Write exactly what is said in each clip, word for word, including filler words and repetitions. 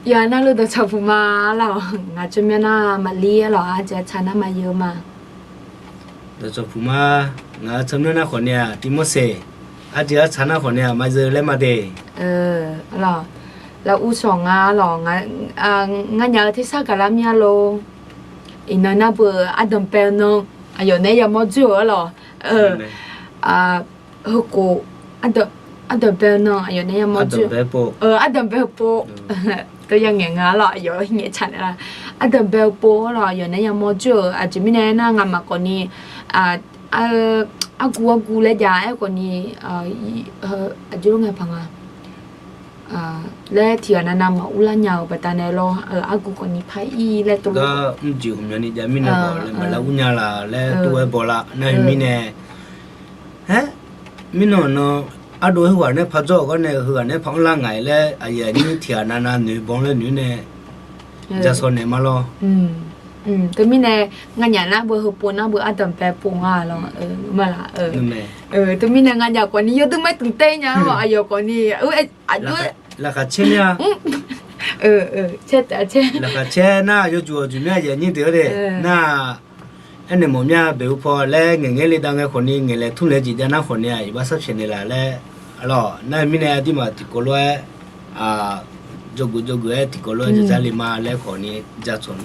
Ya narluf dawqcawq puq ma. Arlawq, ngaq tsawrmyanr nar maqlir, arlawq, arjeq artsaq nar maqyeu ma. Dawqcawq puq ma. Ngaq-euq tsawrmyanr nar khawf ni-aq, tivmawr seq. Arjeq artsaq nar khawf ni-aq, maqzeu laer ma de. Arlawq, lavursawq nga, arlawq, nganyaf-eu tersar gaqlar mya lor. Iqnan nar beu ardanqbae-eu nan, aqyawf naeq-aer yamawr dzoer-euq, arlawq. Heukhof, ardanqbae-eu nan aqyawf naeq-aer yamawr dzoer. Ardanqbae-eu pov. Tov ya ngaeq nga, arlawq, aqyawf nyaeftsaq naeq la. Ardanqbae-eu pov, arlawq, aqyawf naeq-aer yamawr dzoer-euq. Aqjeq mirnae nar ngamaf khawf ni, argu argu laer jav-aer khawf ni, aqjeq lof ngae paq nga laer tiqghaq navnav maqur lar nya-euq baqdanae lawr, argu khawf ni par ir laer tov. Gar mrjeq hmq myanni jav mirnae khawf laer maqlar ur nya laf laer tov-aer baw la. Nar-eu mirnae, haer, mirnan nan, ardov heughaq nae par jawr-euq gar nae heughaq nae par anrlar ngaq-ir laer aqyuif aqnyir tiqghaq navnav noeq banr laer noeq nae, jasaw naeq ma lawr. Teumirnae, nganyaf nar beu heupov nar beu ardanqbae pov nga lawr. Teumirnae nganyaf khawf ni yawdui maer tmq taer nya-awr aqyawf khawf ni, aqjox, laqkhaq caer mya. Laqkhaq caer nar yawjuq-awq juq mya aqyuif aqnyir deuq-awr de. Nar, aernaeq mawf mya baeq-eu paw laer ngaeqngae le dav ngae khawf ni ngaeqlaeq tmrlaeq jeq jav nar khawf ni-aq, iqbax sharpyaeq naeq laf laer, arlawq, nar-eu mirnae aqduimaf tiqkawv lof-aer, jawrgeuf jawrgeuf-aer tiqkawv lof-aer jaqzar le ma laer khawf ni, jacawq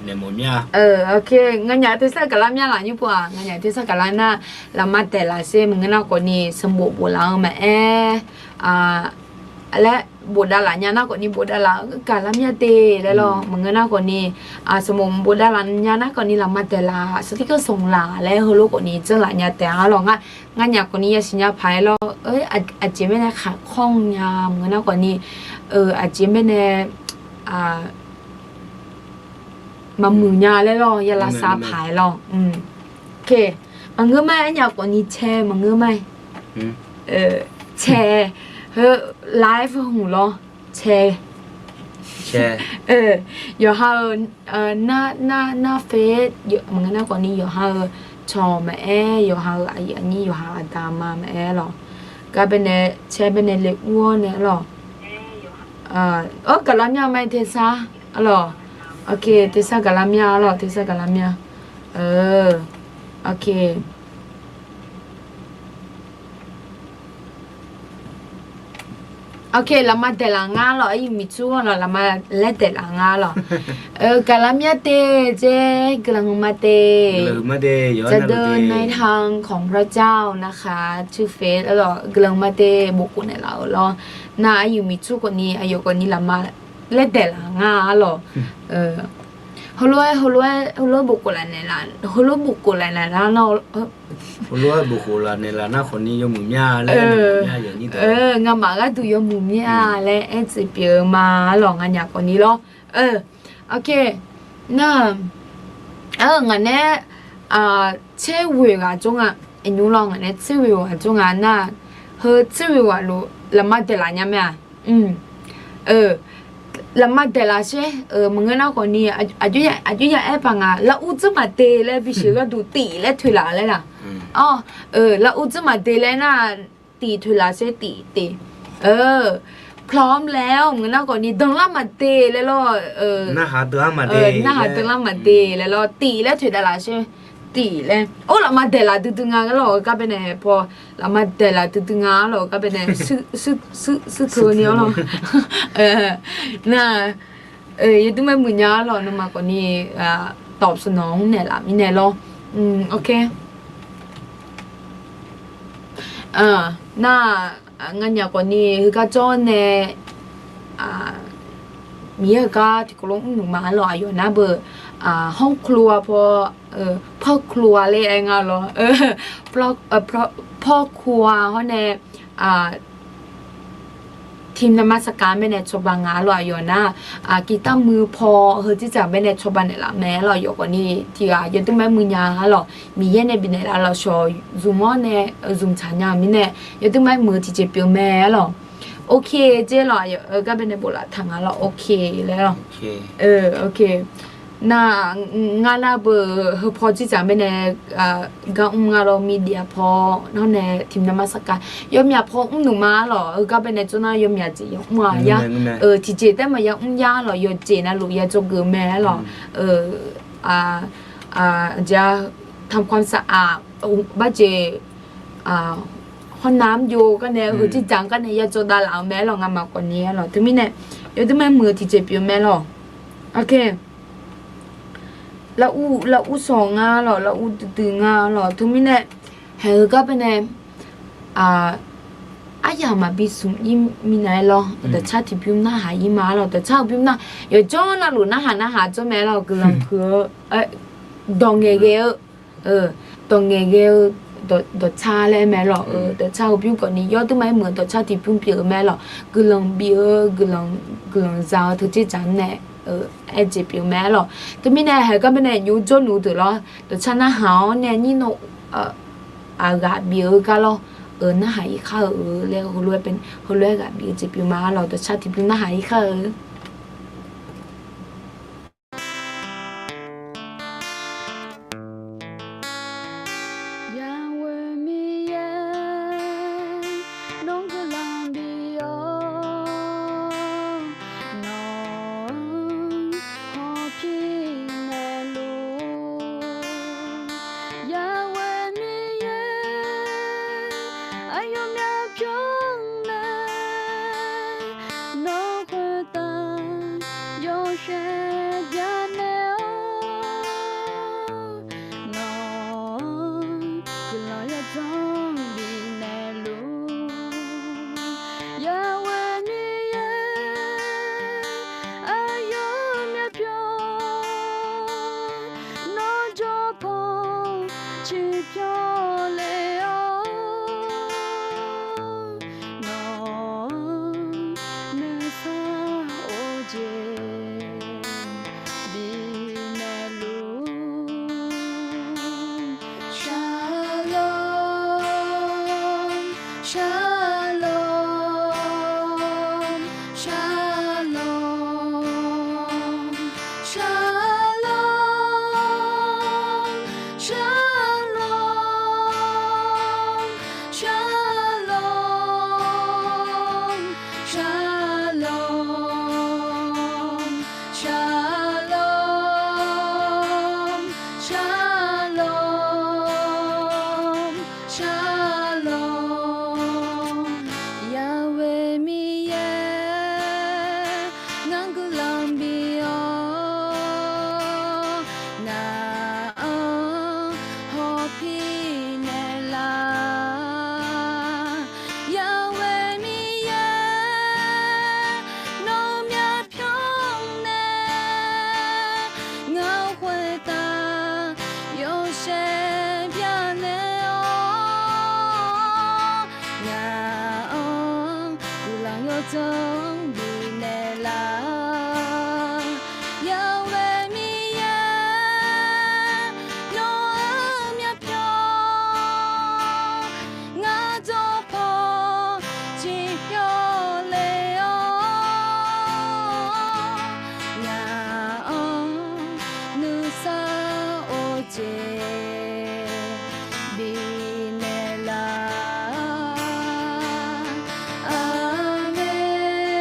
naeq mawf mya. Nganyaf tersar gaqlar mya laf nymr pov-aq, nganyaf tersar gaqlar nar, lafma daeqlaf sher maqngeur nar khawf ni sanqbof boflaf-eu maqaer, laer bofdav laf nya nar khawf ni bofdav laf gaqlar mya de laer lawr. Maqngeur nar khawf ni, sanqbof bofdav laf nya nar khawf ni lafma daeqlaf, sartirkanr sanqlaf laer heulof khawf ni janrlaf nya taef-a lawr. Nganyaf khawf ni yasiq nya paq-aer lawr. Aqjeq mirnae khaqkawr nya maqngeur nar khawf ni, aqjeq mirnae maqmuiq nya laer lawr, ya lavsav paq-aer lawr. Maqngeur ma-aer nya khawf ni cae maqngeur ma-aer, cae, heu, live hmq lawr, cae. Yawqha-euq nar, nar, nar fe, maqngeur nar khawf ni yawqha-euq cawq maqaer, yawqha-euq aqyuif aqnyir yawqha aqda ma maqaer lawr. Gar baenae cae baenae le ur-awr nae lawr. Or, gaqlar mya ma-aer tersar, arlawq. Ok, tersar gaqlar mya, arlawq, tersar gaqlar mya. Ok. Ok, lafma daeqlaf nga lawq, aqyuif miqtur lawq, lafma laer daeqlaf nga lawq. Gaqlar mya de, dzer, guiqlanq huiqma de. Jadon nae tang ของพระเจ้านะคะ ชื่อเฟซ arlawq, guiqlanq huiqma de, bofkhof naeqlaf-euq lawr. Nar aqyuif miqtur khawf ni, aqyawf khawf ni lafma laer daeqlaf nga lawq. Heulof-aer, heulof-aer, heulof-aer bofkhof laf naeqlaf, heulof bofkhof laf naeqlaf nar, heulof-aer bofkhof laf naeqlaf nar khawf ni yawmuiq mya laer, ngamaf gharduq yawmuiq mya laer aertsuif pyeuf-eu ma lawq, nganyaf khawf ni lawr. Ok, nar, ngaq nae tser ghoeq ghaq jawr nga, aqnymr lawr ngaq nae tser ghoeq ghaq jawr nga nar, heu tser ghoeq ghaq luf lafma daeqlaf nya mae-aq. Lafma daeqlaf sher, maqngeur nar khawf ni, aqjox ya aer paq nga, lavuq dzeur maqde laer bisheuq gharduq tif laer toeqlaf laer laq. Lavuq dzeur maqde laer nar, tif toeqlaf sher tif tif. พร้อมแล้ว maqngeur nar khawf ni danlar maqde laer lawr. Narhaq danlar maqde laer lawr, tif laer toeqdav laf sher, tif laer. Or, lafma daeqlaf duidui nga lawq, gar baenae paw, lafma daeqlaf duidui nga lawq, gar baenae, suir teu ni-awr lawq. Nar, yawdur maer muiq nya lawq, nawmaf khawf ni, ตอบสนอง naeqlaf mirnae lawr. Ok. Nar, nganyaf khawf ni heugar jawr nae, Miqyaer-euq gar tiqkawv lof mrluf ma lawq, aqyawf nar beu, ห้องครัว paw, พ่อครัว laer aer nga lawr, พ่อครัว hawr nae ทีมนมัสการ baenae cawba nga lawq, aqyawf nar, guitar muiq paw heu dzerdzaq baenae cawba naeqlaf mae lawq, yawf khawf ni tiqghaq yawdur maer muiq nya lawq, Miqyaer nae bifnaeq laf lafshawq zmq-awr nae, zmq tsaq nya-euq mirnae, yawdur maer muiq-eu tiqjeq pyeuf mae lawq. Ok, dzer lawq, gar baenae boflaf taq nga lawq, ok laer lawq. Ok. Nar, ngar nar beu heupaw dzerdzaq mirnae gar mr nga lawr, miqdyav paw nawr nae tiqmyaq ma sarkav yawmyaq paw mrnuq ma lawq. Heugar baenae tsawr nar yawmyaq jeq yamr-a ya. Tiqjeq taef maqya mr ya lawq, yawqjeq navluf ya dzawgeuf mae lawq. Aqjeq-a, ทำความสะอาด barjeq, hawr nar mr jov gar nae, heu dzerdzaq gar nae ya dzawdav laf-euq mae lawq, ngamaf khawfni lawq. Teumirnae yawdui ma muiq-eu tiqjeq pyeuf-eu mae lawq. Lar ur, lar ur sawq nga lawq, lar ur duidui nga lawq. Teumirnae haeq-eu gar baenae aryamq maqbi smq ir minav-aer lawr, dawqtsar tiqbymr narhaq ir ma lawq. Dawqtsar-eu bymr nar, yawqjawr navluf narhaq narhaq jawr mae lawq. Guiqlanq huiq-eu, dawq ngaeqghae-eu, dawq ngaeqghae-eu, dawqtsar laer mae lawq. Dawqtsar-eu bymr khawfni yawdui ma-aer muiq-eu dawqtsar tiqbymr pyeuf-eu mae lawq. Guiqlanq bif-eu, guiqlanq za-eu teu dzerdzaq nae aer jeq pyeuf mae lawq. Teumirnae haeq gar baenae nymr jawrnuq deuq lawr, dawqtsar narhaq-awr nae nyir nawr aqghaq bif-eu gar lawr, narhaq ir khar-eu laer heulof-aer ghaqbif-eu jeq pyeuf ma lawq. Dawqtsar tiqbymr narhaq ir khar-eu Yahweh Miqyaer, nawr guiqlanq bif-awr, nawq-anr hawpir naeqluf. Yahweh Miqyaer, aqyawf myavpyawr mae, nawr khoertav yawshaef byanaeq-awr, nawq-anr guiqlanq yawdzanr bifnaeq luf. Yahweh Miqyaer, aqyawf myavpyawr, nawr jawrpaw ciqpyawr le-awr, nawq-anr nuisar of jeq bifnaeq luf. Shalom, shalom, shalom, shalom, shalom, shalom, shalom, shalom, shalom, shalom. Yahweh Miqyaer, ngar guiqlanq bif-awr, ngaq-anr hawpir naeqlaf. Yahweh Miqyaer, nawr myavpyawr nae ngaq-anr khoertav yawshaef byanaeq-awr, ngaq-anr guiqlanq yawdzanr bifnaeq laf. Yahweh Miqyaer, nawr-anr myavpyawr, ngar jawrpaw ciqpyawr le-awr, ngaq-anr nuisar of jeq bifnaeq laf. Aqmeq.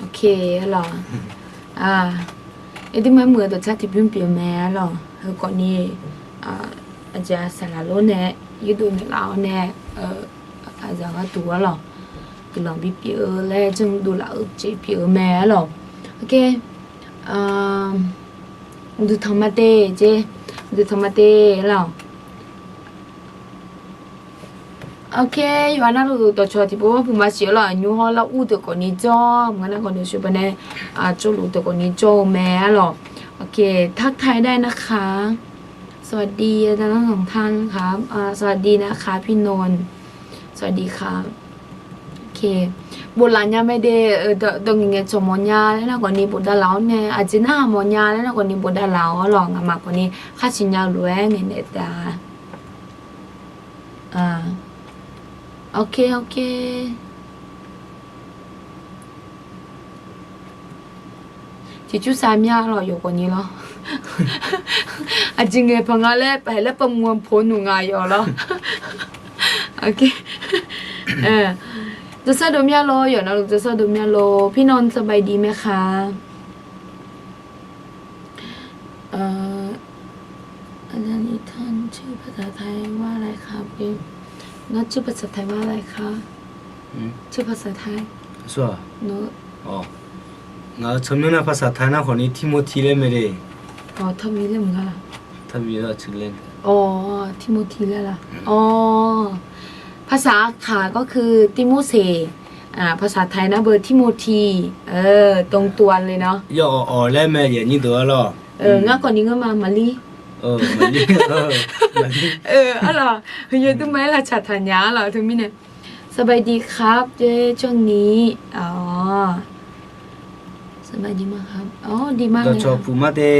Ok, arlawq. Aqduimaf muiq-eu dawqtsar tiqbymr pyeuf-eu mae arlawq. Heu khawfni, aqjeq saqlaq lor nae, yurdov naeqlaf-awr nae, aqzaq gharduq arlawq, guiqlanq bipyeuf-eu laer janrdov laf-eu jeq pyeuf-eu mae arlawq. Ok, uqduq tanq ma te jeq, uqduq tanq ma te arlawq. Ok, yawqha navluf dawqcawq tiqpov puq ma siq arlawq. Aqnymr hawr lar ur deuq khawfni jawr, maqngeur nar khawfni sheuqbaq nae, tsovluf deuq khawfni jawr-eu mae arlawq. Ok, ทักทายได้นะคะ สวัสดีอาจารย์ทั้งสองท่านครับ สวัสดีนะคะพี่นนท์ สวัสดีครับ Ok, boflaf nya mae de, dawq ngaeq ngaeq cawq mawfnya laer nar khawfni bofdavlaf-awr nae, aqjeq narhaq mawfnya laer nar khawfni bofdavlaf-awr arlawq. Ngaqma khawfni khar siqnya lof-aer ngaeqnaeq taef-a. Ok, ok. Tiqcur sar mya lawq, yawqghawqni lawr. Aqjeq ngaeq paq nga laer paeq laer paq mq-anr poq nmr nga yawq lawr. Ok. Dawqsar dov mya lor, yawqha navluf dawqsar dov mya lor. พี่นนท์ สบายดีไหมคะ อาจารย์อีกท่านชื่อภาษาไทยว่าอะไรคะ เกม น้องชื่อภาษาไทยว่าอะไรคะ ชื่อภาษาไทย Ngaq-euq tsawrmyanr nar ภาษาไทย nar khawfni Timothy laer mae de. Awq, Timothy laer maqngeur laq. Awq, Timothy laer laq. Awq, ภาษา Aqkaq ก็คือ Tivmorseq, ภาษาไทย nar beu Timothy, ตรงตัวเลยเนาะ. Yawf awq awq laer mae, yaqnyir deuq arlawq. Ngar khawfni ngeur ma, Maqlir. Arlawq, heu yawduq ma-aer lavtsaq taq nya arlawq, teumirnae. สบายดีครับ jeq, ช่วงนี้ สบายดีมากครับ อ๋อ ดีมากเลย Dawqcawq puq ma te.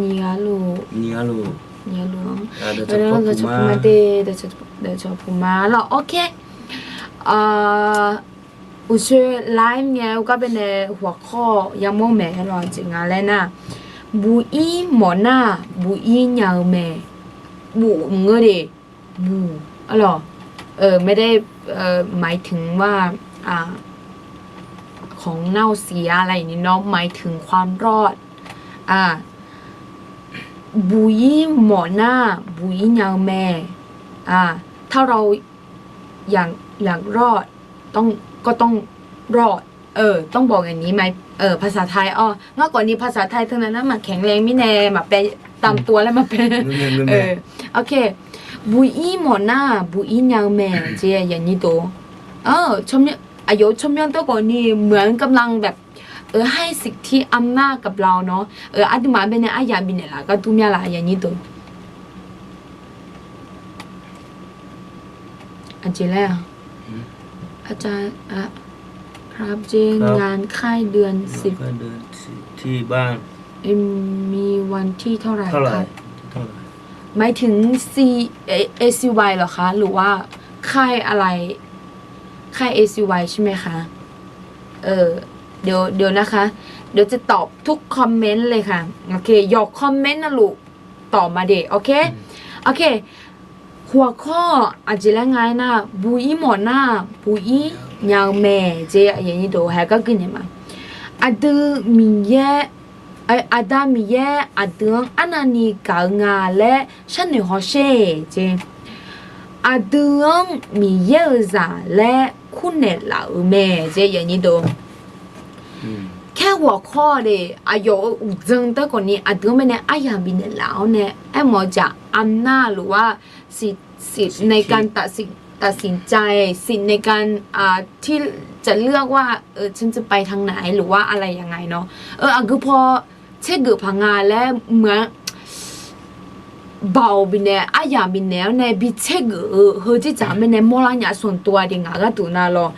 Nyiq ghaq luf, nyiq ghaq luf, nyiq ghaq luf-anr dawqcawq puq ma te, dawqcawq puq ma lawq. Ok. Uqshoe ไลฟ์ ngae, ugar baenae หัวข้อ yamawr maeq lawq, jeq nga laer nar, buq-ir mawfnar, buq-ir nya-eu mae. Buq maqngeur de, buq arlawq, ไม่ได้ หมายถึงว่า ของเน่าเสีย อะไรอย่างนี้เนาะ หมายถึงความรอด Buq-ir mawfnar, buq-ir nya-eu mae. ถ้าเราอยากรอด ก็ต้องรอด ต้องบอกอย่างนี้ไหม ภาษาไทย awr. Ngar khawfni ภาษาไทย teunav nar maqkaeq laer mirnae maqpaev tamtuav laer maqpaev. Ok. Buq-ir mawfnar, buq-ir nya-eu mae jeq, yaqnyir deuq. Aqyawf-euq tsawrmyanr dawr khawfni เหมือนกำลังแบบ ให้สิทธิอำนาจกับเราเนาะ aqduimaf baenae aryaq bifnaeq laf gar dur mya laf, yaqnyir deuq. Aqjeq laer-aq, อาจารย์ครับ เจ๊ งานค่ายเดือนสิบ ที่บ้าน มีวันที่เท่าไหร่ ครับ หมายถึง ซี เอ ซี วาย เหรอคะ หรือว่าค่ายอะไร ค่าย เอ ซี วาย ใช่ไหมคะ เออ เดี๋ยว เดี๋ยวนะคะ เดี๋ยวจะตอบทุกคอมเมนต์เลยค่ะ โอเค หยอกคอมเมนต์นะลูก ตอบมาดิ โอเค โอเค หัวข้อ aqjeq laer nga aernar, buq-ir mawfnar, buq-ir nya-eu mae jeq, aqyuif aqnyir deuq, haeq gar guinaeq ma. Aqdui Miqyaer, Aqda Miqyaer aqdui-anr arnavni gaq-eu nga laer sharnoeq hawsher jeq. Aqdui-anr Miqyaer-euq zaq laer kurnaeq laf-euq mae jeq, aqyuif aqnyir deuq. Khaer หัวข้อ de, aqyawf-euq uqdzan dawr khawfni aqdui-anr baenae aryaq bifnaeq laf-awr nae aermawf-eu jeq อำนาจ หรือว่า สิทธิ์ สิทธิ์ในการตัดสิน ตัดสินใจ สิทธิ์ในการ ที่จะเลือกว่า ฉันจะไปทางไหน หรือว่าอะไรยังไงเนาะ aqgeu paw tsergeuf paq nga laer meuq-anr baoq bifnaeq, aryaq bifnaeq-awr nae bi tsergeuf-eu heu dzerdzaq-anr baenae mawrlar nya, sanqtuv-a de ngaq gharduq nav lawq.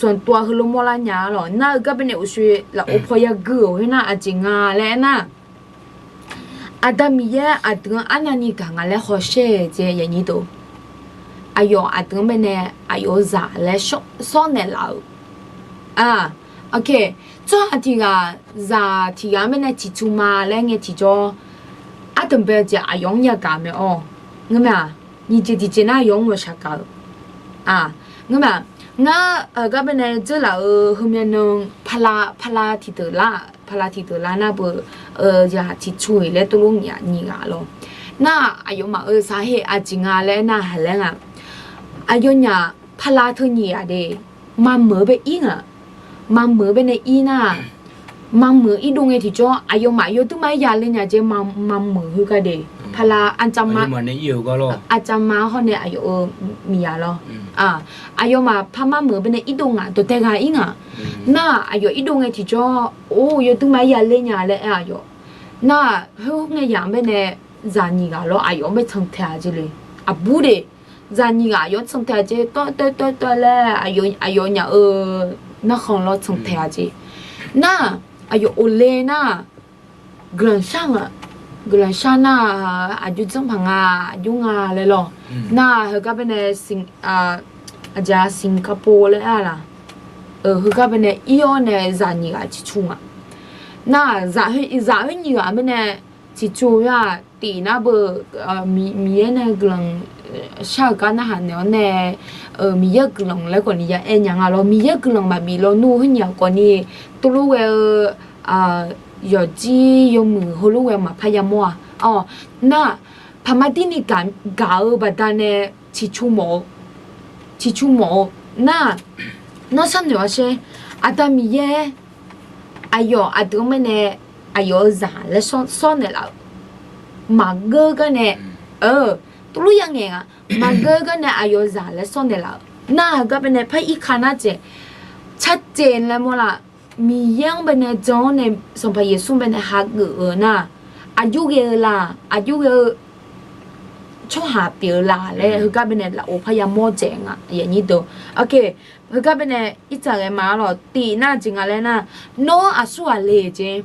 Sanqtuv-a heulof mawrlar nya-a lawq. Nar-eu gar baenae uqshoe lafov paw yagui-euq khoernar aqjeq nga laer aernar, Aqda Miqyaer aqdui-anr arnavni gaq nga laer hawsher-eu jeq, aqyuif aqnyir deuq. Aqyawf aqdui-anr baenae aqyawf-eu zaq laer shawrnaeq laf-euq. Tsawrhaq tiq ghaq zaq tiq ghaq-anr baenae ciqcu ma laer ngae tiqjawr, ardanqbae-eu jeq aqyawf-anr yagaq mae-awr. Ngeur mae-aq, nyiq jeq tiqjeq nar aqyawf-anr ghawqshaq gaq-eu. Ngeur mae-aq, Ngar, gar baenae dzeurlaf-euq heumyav nan pala, pala tiqdeuq lar, pala tiqdeuq lar nar beu, zaq ciqcu-iq laer tov lof nyiq ghaq nyiq ghaq lawr. Nar-aq, aqyawfmaf-euq saqher aqjeq nga laer nar haq laer nga. Aqyawfnyaf pala teu nyiq ghaq de, maqmeuq-eu bae ir nga. Maqmeuq-eu baenae ir nar-aq, maqmeuq irdov ngae tiqjawr aqyawfmaf yawduir ma-aer yale nya jeq, maqmeuq heugar de. Pala aqcavma, aqcavma hawr nae aqyawf-euq miqyaq lawr. Aqyawfmaf par maqmeuq-eu baenae irdov ngaq dawqdae ghaq ir nga. Nar-aq, aqyawf irdov ngae tiqjawr, or, yawduir ma-aer yale nya laer aer-aq yawf. Nar-aq, khoerngae yaq-anr baenae zaq nyiq ghaq lawr aqyawf-anr bae tsanq taeq-a jeq le. Aqbur de, zaq nyiq ghaq aqyawf-anr tsanq taeq-a jeq, tawr tawr tawr tawr laer aqyawfnyaf-euq narkhan lawr tsanq taeq-a jeq. Nar-aq, aqyawf of le nar-aq, guiqlanq shar nga. Guiqlanq shar nar-aq, aqjox dzanr paq nga, aqjox nga laer lawr. Nar-aq, heugar baenae, aqjeq Singapore laer aer-a laq. Heugar baenae ir-awr nae zaq nyiq ghaq ciqcu nga. Nar-aq, zaq khoer nyiq ghaq mirnae ciqcu-aq tif nar beu, Miqyaer nae guiqlanq shar-euq gar narhaq naeq-awr nae, Miqyaer-euq guiqlanq laer khawf ni ya aer nya nga lawr. Miqyaer-euq guiqlanq maqbif lawnmr-eu khoer nyiq ghaq khawf ni, tov lof ghae-eu yawqjir yawmuiq heulof ghae maqpar yamawr-a. Awq, nar-aq, paqma dirni gaq-eu baqdanae ciqcu mawf-eu, ciqcu mawf-eu. Nar-aq, nawr sharnoeq-awr sher, Aqda Miqyaer aqyawf aqdui-anr baenae aqyawf-euq zaq laer sawr naeqlaf-euq maqgeur garnae, tov lof ya ngaeq nga. Maqgeur garnae aqyawf-euq zaq laer sawr naeqlaf-euq nar-aq, heugar baenae par irka nar jeq, carcaev laer mawrlaf. Miqyaer-anr baenae jan-awr nae Sanqpaq Yeqsur baenae hageuf-eu nar, aqjox ghae-eu laq, aqjox ghae-eu tsawrhaq pyeuf-eu laq laer heugar baenae lafov parya mawr dzaeq nga. Heugar baenae irtsaq ghae ma-ar lawq, tif nar jeq nga laer nar, nawr aqsur ghaq le jeq.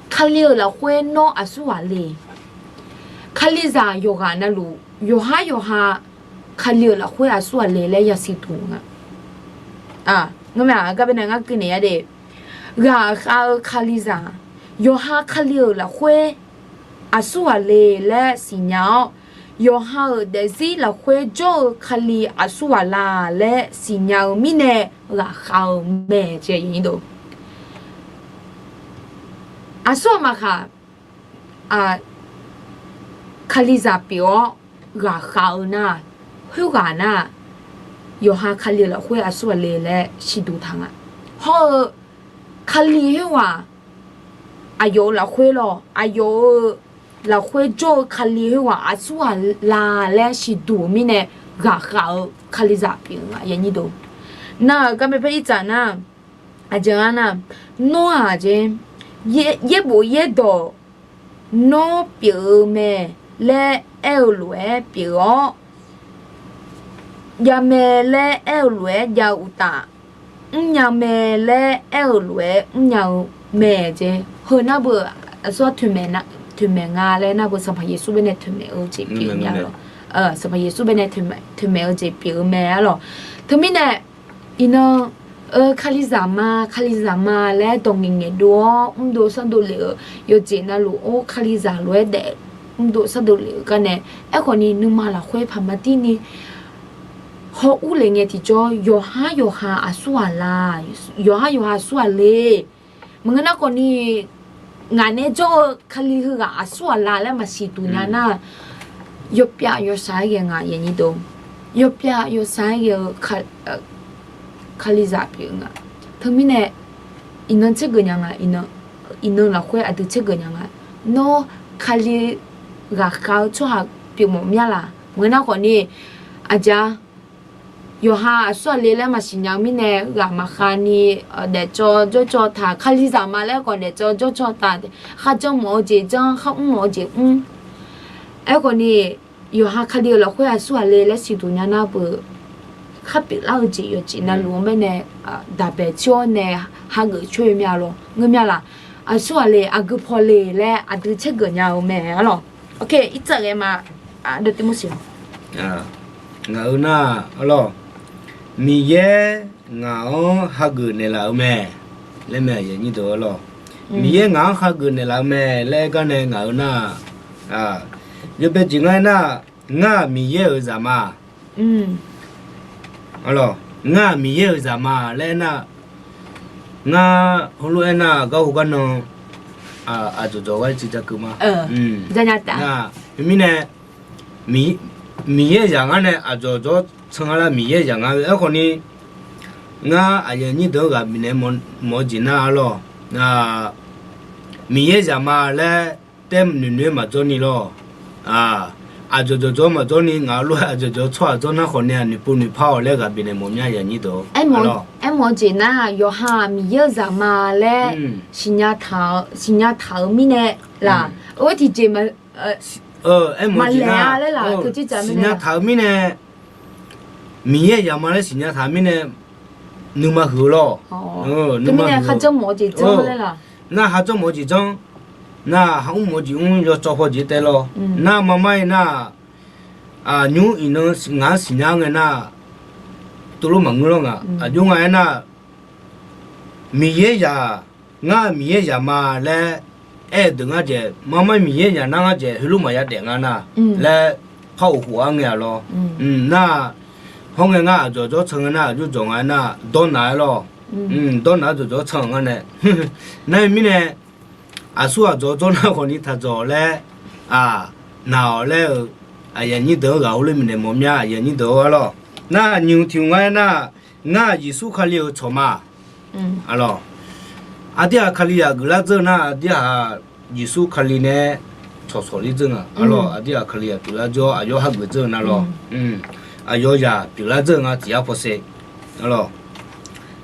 Kali-euq lafkhoer nawr aqsur ghaq le. Kalizaq yawqghaq navluf yawqhar yawqha Kali-euq lafkhoer aqsur ghaq le laer yasiq duq nga. Ngar baenae ngar guinaeq ya de, ghaqkhav-eu Kalizaq, yawqha Kali-euq lafkhoer aqsur ghaq le laer siqnya-awr, yawqha-euq daefzir lafkhoer jawr-eu Kali aqsur ghaq la laer siqnya-eu mirnae ghaqkhav-eu mae. Aqsur ghaq maqkhaq, Kalizaq pyeuf-awr ghaqkhav-eu nar, khoerghaq nar, yawqha Kali-euq lafkhoer aqsur ghaq le laer siqduq taq nga. Hawr-eu Kali khoerghaq aqyawf-euq lafkhoer lawr, aqyawf-euq lafkhoer jawr-eu Kali khoerghaq aqsur ghaq la laer siqduq-eu mirnae ghaqkhav-eu Kalizaq pyeuf-eu nga. Nar-euq garmae par irtsaq nar, aqjeq nga nar, nawr-aq jeq, yaerbof yaerdawq nawr pyeuf-eu mae laer aer-eu lof-aer pyeuf-awr, jav mae laer aer-eu lof-aer jav-eu uqtaf, mrnya mae laer aer-eu lof-aer mrnya-eu mae jeq. Heu nar beu aqsur toeqmaeq nga laer nar beu Sanqpaq Yeqsur baenae toeqmaeq-eu jeq pyeuf nya lawq. Sanqpaq Yeqsur baenae toeqmaeq-eu jeq pyeuf-eu mae-ar lawq. Teumirnae iqnan-eu Kalizaq ma, Kalizaq ma laer dawq ngaeqngaeq dov-awr mrdov sardov lef-euq yawqjeq navluf-or, Kalizaq lof-aer daef mrdov sardov lef-euq garnae, aerkhawf ni nuima lafkhoer paqma dirni haw urlef ngae tiqjawr, yawqhar yawqha aqsur ghaq la, yawqhar yawqha aqsur ghaq le. Maqngeur nar khawf ni ngaq nae jawr-eu Kali heughaq aqsur ghaq la laer maqsiq duq nya nar, yawpyav yawshaq-aer ghae nga, yawpyav yawshaq-aer ghae-eu Kalizaq pyeuf nga. Teumirnae iqnan tsergeuf nya nga, iqnan lafkhoer aqdui tsergeuf nya nga. Nawr Kali ghaqkhav-eu tsawrhaq pyeufmawf mya laq? Maqngeur nar khawf ni, aqjeq-a, yawqha aqsur ghaq le laer maqsiq nya-eu mirnae ghaq maqkhav ni, daefcawv jawrcawv taq, Kalizaq ma laer khawf daefcawv jawrcawv taq, kharjan mawf-eu jeq janr, kharmr mawf-eu jeq mr. Aerkhawf ni, yawqha Kali-euq lafkhoer aqsur ghaq le laer siqduq nya nar beu, khar pyeuflar-eu jeq yawqjeq navluf-anr baenae daqbaeq coer-awr nae hageuf coer-eu mya lawq. Ngeur mya laq? Aqsur ghaq le, aqgeu paw le laer aqdui tsergeuf nya-eu mae-ar lawq. Irtsaq ghae ma, Ngaq-eu nar-aq, Miqyaer ngaq-anr hageuf naeqlaf-eu mae laer mae, Miqyaer ngaq-anr hageuf naeqlaf-eu mae laer aer gar nae ngaq-eu nar-aq, yawbae jeq ngar aer nar-aq, ngar-aq Miqyaer-euq zaq ma. Arlawq, Ngar-aq Miqyaer-euq zaq ma laer aernar, ngar heulof-aer aernar, garhu garnan aqdzawq dzawq gar ciqja keuv ma. Mirnae, Miqyaer zaq ngar nae aqdzawq dzawq can nga lar, Miqyaer zaq ngar-eu aerkhawf ni, ngar aqyuif aqnyir deuq-anr ghaq bifnaeq mawf-eu jeq nar-a lawr. Miqyaer zaq ma laer taer noeq noeq-aer maqdzawr ni lawr. Aqdzawq dzawq dzawq-anr maqdzawr ni, ngaq-euq lof-aer aqdzawq dzawq tsawrhaq dzawr nar khawf nae-aq, noeqpov noeqpar-awq laer ghaq bifnaeq mawf mya, aqyuif aqnyir deuq-awr. Aermawf-eu jeq nar, yawqha-aq Miqyaer-euq zaq ma laer siqnya taq-euq mirnae laq, oe tiqjeq maqlaeq-a laer laq, siqnya taq-euq mirnae, Miqyaer-euq zaq ma laer siqnya taq-euq mirnae, nuima huiq-eu lawr. Nar ha janr mawf-eu jeq janr, nar ha mr mawf-eu jeq mr, yawcawv paw jeq taev lawr. Nar mar mar-ir nar, nymr iqnan ngaq-anr siqnya ngae nar, tuvlof maqngeur lawr nga. Aqjox nga aernar, Miqyaer zaq, ngar Miqyaer zaq ma laer aer-eu deuq ngar dzaeq, mar mar Miqyaer zaq nar ngar dzaeq heulof maqya daef nga nar laer par of khof-ar ngae-a lawr. Nar hawr ngae ngar aqdzawq dzawq can ngae nar, aqjox dzawq nga aernar, dawrnaq-aer lawr. Dawrnaq-aer dzawq dzawq can nga nae, nar-eu mirnae, aqsur aqdzawq dzawr nar khawf ni taq dzawq laer, naq-awq laer-eu, aqyuif aqnyir deuq-anr ghaq heulof-aer bifnaeq mawf mya, aqyuif aqnyir deuq-awr lawr. Nar nyiq hmq tiq hmq nga aernar, ngar Yeqsur Kali-euq tsawq ma. Aqlawq, aqdirhaq Kalizaq geuflar dzeur nar, aqdirhaq Yeqsur Kali nae tsawqtsawq ler dzeur nga. Aqlawq, aqdirhaq Kalizaq pyeuflar dzeur-awr, aqyawf hageuf dzeur-eu nar lawr. Aqyawf zaq pyeuflar dzeur-eu nga tiq yar paw ser. Aqlawq,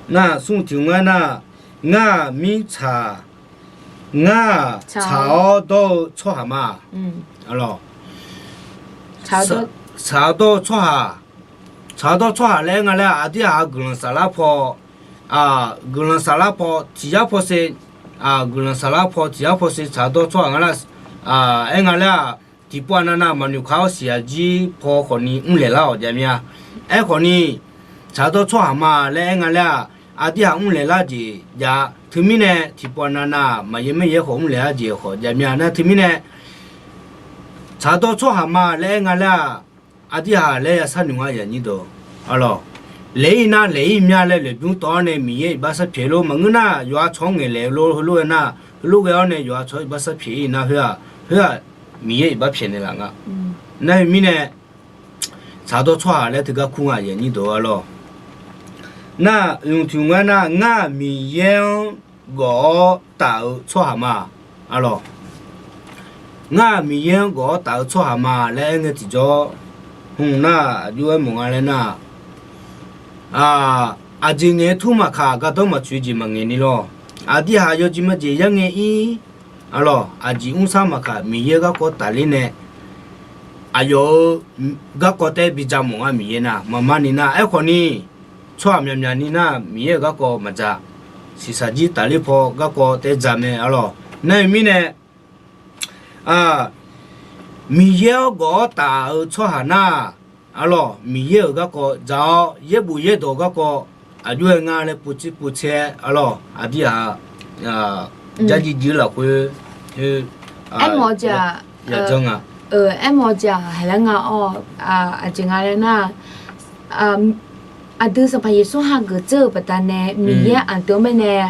nar smr tiq hmq nga aernar, ngar-aq mirtsaq, ngar-aq tsaq-awr dawr-eu tsawrhaq ma. Aqlawq, tsaq-awr dawr-eu tsawrhaq, tsaq-awr dawr-eu tsawrhaq laer aer nga laer-aq, aqdirhaq-aq guiqlanq saflar paw, guiqlanq saflar paw tiq yar paw ser, guiqlanq saflar paw tiq yar paw ser tsaq-awr dawr-eu tsawrhaq nga laer, aer nga laer-aq, tiqpov aqnav nav maqnoeq kar-awr siqyaq jir paw khawf ni mrlaeq lar-awq jav mir-a. Aerkhawf ni, tsaq-awr dawr-eu tsawrhaq ma laer aer nga laer-aq, aqdirhaq mrlaeq lar jeq jav-a. Teumirnae tiqpov aqnav nav maqyaer maeryaer khawf mrlaeq lar jeq khawf jav mir-a. Nar teumirnae tsaq-awr dawr-eu tsawrhaq ma laer aer nga laer-aq, aqdirhaq laer ya sharnoeq nga, aqyuif aqnyir deuq-awr. Aqlawq, laeq-ir nar laeq-ir mya laer laeqbymr tawv-awr nae Miqyaer iqbax sharpyaeq lor. Maqngeur nar yawqha tsawq-anr ngaeqlaeq lor. Heulof-aer nar, heulof ghae-awr nae yawqha tsawq-anr iqbax sharpyaeq-ir nar khoer-aq, khoer-aq Miqyaer iqbax pyaeqnaeq laf nga. Nar-eu mirnae, tsaq-awr dawr-eu tsawrhaq laer teugar kur nga, aqyuif aqnyir deuq-awr lawr. Nar, oeq hmq tiq hmq nga aernar, ngar-aq Miqyaer-anr gawf-awr taf-eu tsawrhaq ma. Aqlawq, ngar-aq Miqyaer-anr gawf-awr taf-eu tsawrhaq ma laer aer ngae tiqjawr, hmq nar aqjox-aer mawf nga laer nar, aqjeq ngaeq-aer tur maqkaq, gardanr maqtsoeq jeq maqngaeq ni lawr. Aqdirhaq yawjeq majeq yar ngae ir, aqlawq, aqjeq mrsar maqkaq Miqyaer-eu garkawv tafler nae, aqyawf-euq garkawv taef-aer bi ja mawf nga. Miqyaer nar maqma ni nar, aerkhawf ni tsawrhaq myaqmyaq ni nar Miqyaer-euq garkawv maqja. Shiqshaq jir tafler paw garkawv taef-aer ja mae. Aqlawq, nar-eu mirnae, Miqyaer-anr gawf-awr taf-eu tsawrhaq nar, aqlawq, Miqyaer-euq garkawv ja-awr, yaerbof yaerdawq garkawv aqjox-aer nga laer povtser povtser-aer, aqlawq, aqdirhaq, jarjir jir lafkhoer, aermawf-eu jeq-aq, yaqjanr nga. Aermawf-eu jeq-aq, haiq laer nga-awr, aqjeq nga laer nar, aqdui Sanqpaq Yeqsur hageuf dzeur-euq baqdanae Miqyaer aqdui-anr baenae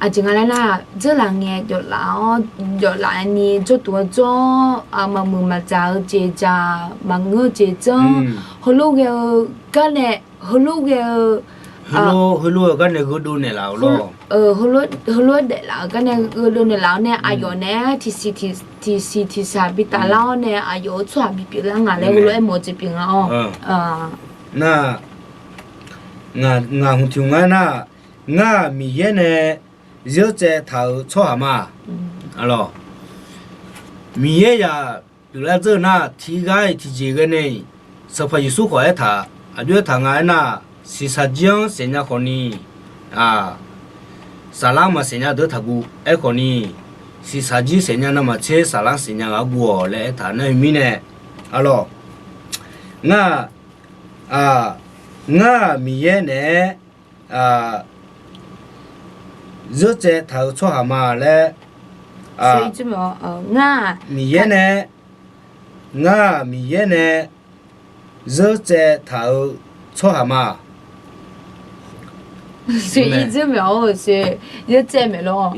aqjeq nga laer nar, dzeurlaf ngae jawflaf-awr, jawflaf ni jawrduq-anr jawr, maqmuiq maqdzaq-eu jeq dzaq, maqngeur-eu jeq janr, heulof ghae-eu garnae, heulof ghae-eu, heulof-eu garnae gheudov naeqlaf-euq lawr. Heulof-aer daeflaf-euq garnae gheudov naeqlaf-awr nae aqyawf naeq-aer tiqsiq tiqsaq bi taflar-awr nae aqyawf-euq tsawrhaq bipyeuf lar nga laer heulof-aer mawf-eu jeq pyeuf nga-awr. Nar, ngaq hmq tiq hmq nga aernar, ngar-aq Miqyaer nae zeur tsaev taq-euq tsawrhaq ma. Aqlawq, Miqyaer yaq pyeuflar dzeur-eu nar, tiqghaq-iq tiqjeq ghae nae-iq, Sanqpaq Yeqsur khawf aertaq, aqjox aertaq nga aernar, shiqshaq jir-anr saeqnya khawf ni, saflar maqsaeqnya deuq taqguv. Aerkhawf ni, shiqshaq jir saeqnya navmaqtser saflar saeqnya ghaq guv-awq laer aertaq nar-eu mirnae, aqlawq, ngar, ngar-aq Miqyaer naeq-aer zeur tsaev taq-euq tsawrhaq ma laer, Miqyaer nae, ngar-aq Miqyaer nae zeur tsaev taq-euq tsawrhaq ma. Shuif ir dzeur maeq-awr, shuif yeur tsaev maeq lawr.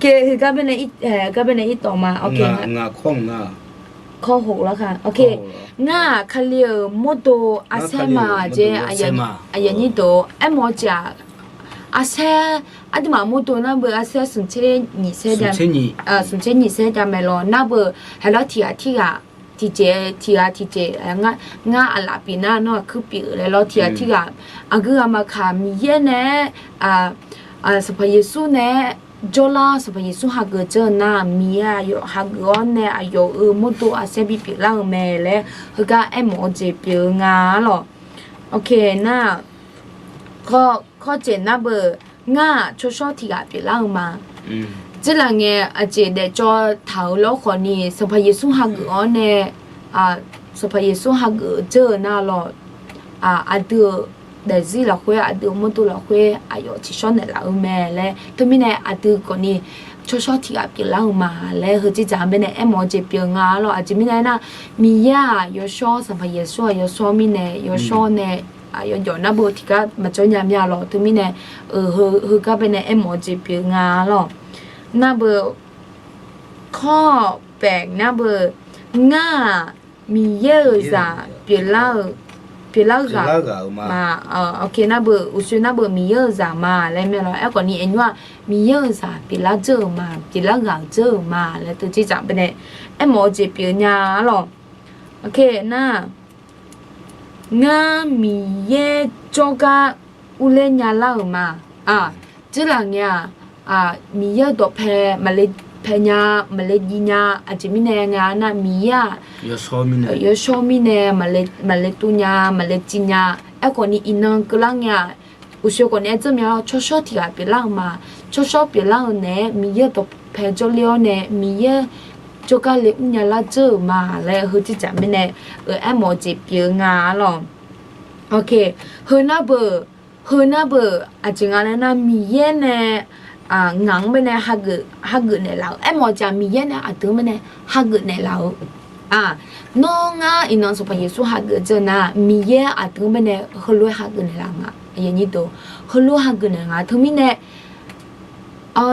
Heugar baenae, gar baenae ir tawq ma. Ngar-aq, Kali-euq mawrdo arsaer ma jeq, aqyuif aqnyir deuq, aermawf-eu jeq-aq, arsaer, aqduimaf mawrdo nar beu arsaer smq tser nyiq saer, smq tser nyiq saer jav mae lawr. Nar beu haeq lawr tiq ghaq tirghaq, tiqjeq tiq ghaq tiqjeq, ngar aqlaf pyeuf nar nawr aqkuir pyeuf laer lawr, tiq ghaq tirghaq, aqgeu ghaq maqkaq Miqyaer nae-aer, Sanqpaq Yeqsur nae-aer jawrlar, Sanqpaq Yeqsur hageuf dzeur-eu nar, Miqyaer aqyawf hageuf-awr nae aqyawf-euq mawrdo arsaer bipyeuf lar-eu mae laer heugar aermawf-eu jeq pyeuf-eu nga lawq. Nar-aq, kawr jeq nar beu, ngar-aq tsawrshawr tiq ghaq pyeuflar-eu ma. Dzeurlaf ngae aqjeq daefcawv taq-euq lawr khawfni, Sanqpaq Yeqsur hageuf-awr nae, Sanqpaq Yeqsur hageuf dzeur-eu nar lawq, aqdui-euq daefzir lafkhoer, aqdui-euq mawrdo lafkhoer aqyawf tsiqshawr naeqlaf-eu mae laer, teumirnae aqdui khawfni tsawrshawr tiq ghaq pyeuflar-eu ma laer heujeq dzaq-anr baenae aermawf-eu jeq pyeuf nga lawq. Aqjeq mirnae aernar, Miqyaer-aq yawshawr, Sanqpaq Yeqsur-aq yawshawr mirnae, yawshawr nae, yawjawf nar beu tiqgar maqjawr nya mir-a lawq. Teumirnae, heugar baenae aermawf-eu jeq pyeuf nga lawq. Nar beu, kawr paeq nar beu, ngar-aq Miqyaer-euq zaq pyeuflar-eu, pyeuflar ghaq-eu ma. Nar beu uqshoe nar beu Miqyaer-euq zaq ma laer mae lawq. Aerkhawfni aqnymr-aq Miqyaer-euq zaq pyeuflar dzeur-euq ma, pyeuflar ghaq-eu dzeur-euq ma laer teujeq dzaq baenae aermawf-eu jeq pyeuf nya-a lawq. Nar, ngar Miqyaer jawrgar urler nyalar-euq ma. Dzeurlaf ngae-aq, Miqyaer-eu dawqpae maqle pae nya, maqle jiv nya. Aqjeq mirnae nga nar, Miqyaer-aq yawshawr mirnae maqle tuv nya, maqle civ nya. Aerkhawfni iqnan keuvlar ngae-aq, uqshoe khawfni aer dzeur mya-awr, tsawrshawr tiq ghaq pyeuflar-euq ma. Tsawrshawr pyeuflar-euq naeq-aer Miqyaer-eu dawqpae jawrler-awr nae Miqyaer jawrgar le mrnya lar dzeur-euq ma laer heujeq dzaq mirnae aermawf-eu jeq pyeuf-eu nga lawq. Heu nar beu, heu nar beu, aqjeq nga laer nar, Miqyaer nae ngaq-anr baenae hageuf naeqlaf-eu, aermawf-eu jeq-aq Miqyaer nae aqdui-anr baenae hageuf naeqlaf-eu. Nawr ngar iqnan Sanqpaq Yeqsur hageuf dzeur nar, Miqyaer aqdui-anr baenae heulof-aer hageuf naeqlaf nga. Heulof hageuf naeq nga teumirnae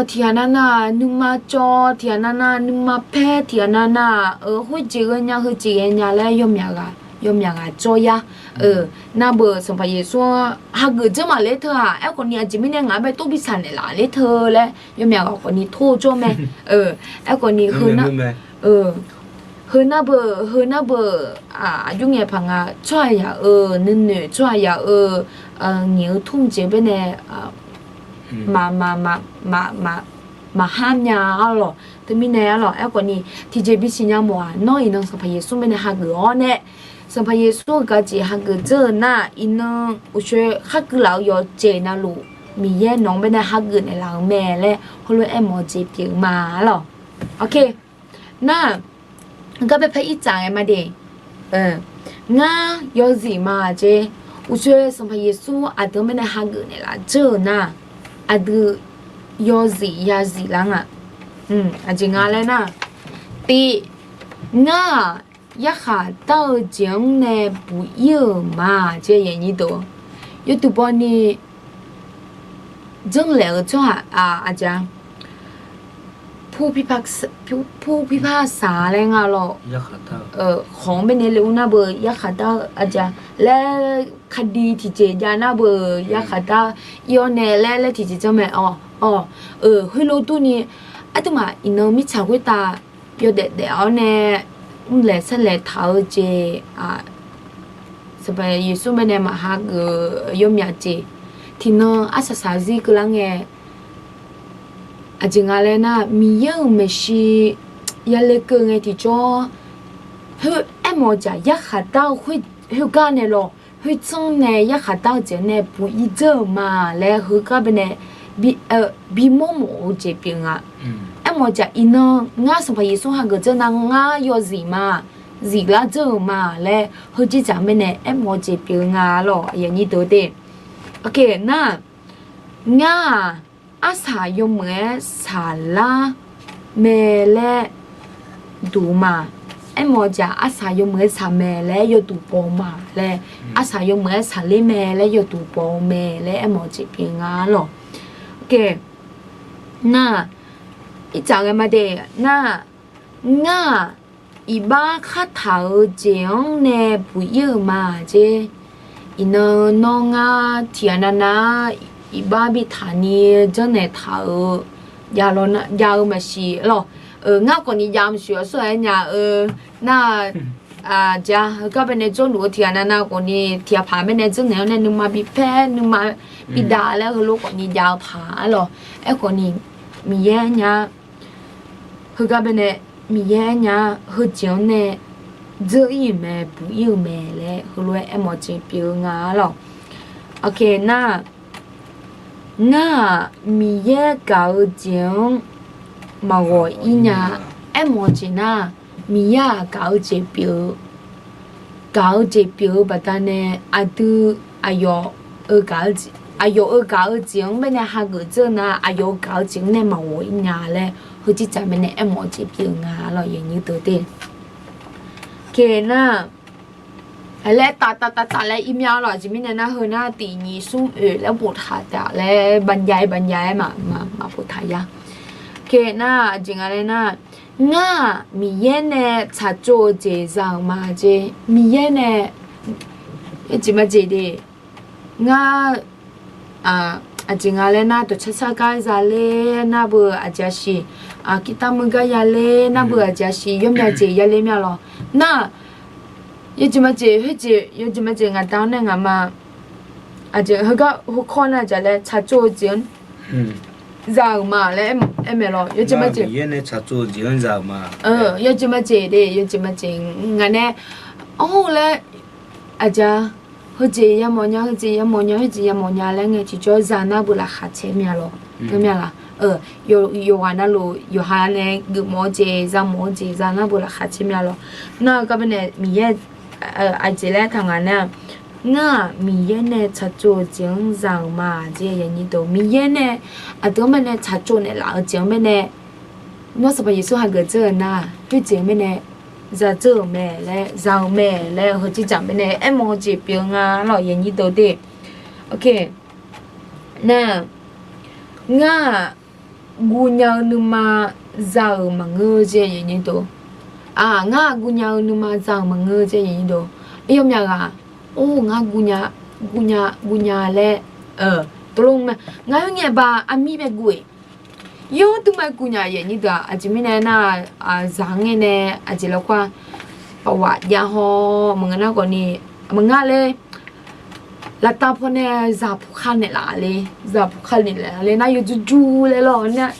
tiqghaq navnav nuima cawv, tiqghaq navnav nuima paer, tiqghaq navnav khoerjeq ghaenya heujeq ghaenya laer yawmyaq ghaq, yawmyaq ghaq cawv yar. Nar beu Sanqpaq Yeqsur-anr hageuf dzeur maqler teu-aq, aerkhawfni aqjeq mirnae ngaq-anr bae tov bi saq naeqlaf ler teu laer yawmyaq ghaq khawfni tor jawr mae. Aerkhawfni heu nar beu, heu nar beu, aqjox ngaeq paq nga, tsawrhaqzaq-euq nuinoeq, tsawrhaqzaq-euq ngaeq-eu tmr jeq baenae maqmar maqmar maqhar nya-a lawq. Teumirnae-a lawq, aerkhawfni tiqjeq bisiq nya mawf-aq, nawr iqnan Sanqpaq Yeqsur baenae hageuf-awr nae, Sanqpaq Yeqsur-eu gaq jeq hageuf dzeur-eu nar, iqnan uqshoe khar keuv laf-eu yawqjeq navluf Miqyaer nawq-anr baenae hageuf naeqlaf-euq mae laer heulof-aer aermawf-eu jeq pyeuf-eu ma-a lawq. Nar, gar bae paer irtsaf ngae ma de. Ngar yawzif ma jeq. Uqshoe Sanqpaq Yeqsur aqdui-anr baenae hageuf naeqlaf dzeur-eu nar, aqdui yawzif yazif lar nga. Aqjeq nga laer nar, tiv, ngar-aq yarkhaq dar-eu jeq-anr nae buq ir-euq ma jeq. Yawduq bawni janrlaeq-eu tsawrhaq aqjeq-a, pur pirpar saq laer nga lawq. Khawq-anr baenae le ur nar beu yarkhaq dar-eu aqjeq-a laer, kadi tiqjeq jav nar beu yarkhaq dar ir-awr nae laer laer tiqjeq janr mae-awq. Heulof durni, aqduimaf iqnan mirtsaq khoertav yawdaef daef-awr nae mrlaeq sarlaeq taq-eu jeq, Sanqpaq Yeqsur baenae maqha geuf yawmyaq jeq, tiqnan arsaq saqzir keuvlar ngae, aqjeq nga laer nar, Miqyaer-euq maeqshi yale keuv ngae tiqjawr, aermawf-eu jeq yarkhaq dar-eu khoergar nae lawq, khoertsanr nae yarkhaq dar-eu jeq nae buq ir dzeur-euq ma laer heugar baenae bimawr mawf-eu jeq pyeuf nga. Aermawf-eu jeq iqnan ngar Sanqpaq Yeqsur hageuf dzeur nar, ngar yawzif ma, ziflar dzeur-euq ma laer heujeq dzaq-anr baenae aermawf-eu jeq pyeuf-eu nga lawq. Nar, ngar-aq arsaq yawmuiq-aer saqlar mae laer duq ma. aermawf-eu jeq-aq, arsaq yawmuiq-aer saq mae laer yawduq baw-eu ma laer, arsaq yawmuiq-aer saqler mae laer yawduq baw-eu mae laer aermawf-eu jeq pyeuf nga lawq. Nar-aq, ircaf ghae ma de, nar-aq, ngar-aq, iqbax khartaq-eu jeq-anr nae buq ir-euq ma jeq. Iqnan nawr ngar tiqghaq navnav-ar iqbax bitaq ni janrnaeq taq-euq jav-eu maqsiq lawq. Ngar khawfni jav maqsiq-awr sawr-aer nya-eu nar-aq, aqjeq-a heugar baenae jawrluf-eu tiqghaq navnav khawfni tiqghaq paq baenae janrnaeq-awr nae nuima bipaer nuima bidav laer heulof khawfni jav-eu paq-a lawq. Aerkhawfni Miqyaer nya-a, heugar baenae Miqyaer nya-a, heujeq-anr nae dzeur ir-euq mae, buq ir-euq mae laer heulof-aer aermawf jeq pyeuf-eu nga lawq. Nar-aq, ngar-aq Miqyaer gaq-eu jeq-anr maqghawq ir nya. Aermawf-eu jeq nar, Miqyaer-aq gaq-eu jeq pyeuf-eu, gaq-eu jeq pyeuf-eu baqdanae aqdui aqyawf-eu gaq-eu jeq, aqyawf-euq gaq-eu jeq-anr baenae hageuf dzeur nar, aqyawf-euq gaq-eu jeq-anr nae maqghawq ir nya laer heujeq tsaq baenae aermawf-eu jeq pyeuf-eu nga lawq, yawnyir deuq te. Nar-aq, laer taf taf taf taf laer ir mya lawq. Aqjeq mirnae nar heu nar tiq nyiq smr oeq laer boftaq taf laer banjav-aer banjav-aer maqboftaq ya. Nar-aq, aqjeq nga laer nar, ngar-aq Miqyaer nae tsaqtsov-eu jeq za-euq ma jeq. Miqyaer nae, aqjeq majeq de, ngar aqjeq nga laer nar dawqcar sar gar zaler nar beu aqjeq aqsiq, kirtamr meugar yaler nar beu aqjeq aqsiq yawmya jeq yaler mya lawq. Nar-aq, yawjeq majeq khoerjeq yawjeq majeq ngaqda-anr nae ngaqma, aqjeq heugar heukawr nar jaq laer tsaqtsov-eu jeq-anr za-euq ma laer aer mae lawq. Yawjeq majeq, yawjeq majeq de, yawjeq majeq ngaq nae, awr laer, aqjeq, heujeq yamawf nya, heujeq yamawf nya, heujeq yamawf nya laer ngae tiqjawr za nar beu laqkhaq caer mya lawq. Teu mya laq? Yawqghaq navluf yawqha nae geufmawf-eu jeq, zamawf-eu jeq za nar beu laqkhaq caer mya lawq. Nar-eu gar baenae Miqyaer aqjeq laer taq ngaq nar-aq, ngar-aq Miqyaer nae tsaqtsov-eu jeq-anr za-euq ma jeq. Miqyaer nae aqdui-anr baenae tsaqtsov naeqlaf-eu jeq-anr baenae, nawr Sanqpaq Yeqsur hageuf dzeur-eu nar, khoerjeq-anr baenae za dzeur-euq mae laer, za-euq mae laer heujeq tsaq baenae aermawf-eu jeq pyeuf-eu nga lawq, yawnyir deuq te. Nar-aq, ngar-aq guvnya-eu nuima za-euq maqngeur jeq. Ngar-aq guvnya-eu nuima za-euq maqngeur jeq. Aqyawfmaf ghaq, or ngar guvnya, guvnya laer, tov lor mae. Ngar khoerngae ba armir bae guv-eq, yawr dmr bae guvnya yawnyir deuq-aq. Aqjeq mirnae nar-aq, zaq-anr ngae nae aqjeq lafkhoer-aq, pawqghaq jav haw maqngeur nar khawfni, maqnga laer, laftav pawnae zaq puq kha naeqlaf le, zaq puq kha naeqlaf le nar yawjur jur laer lawr nar,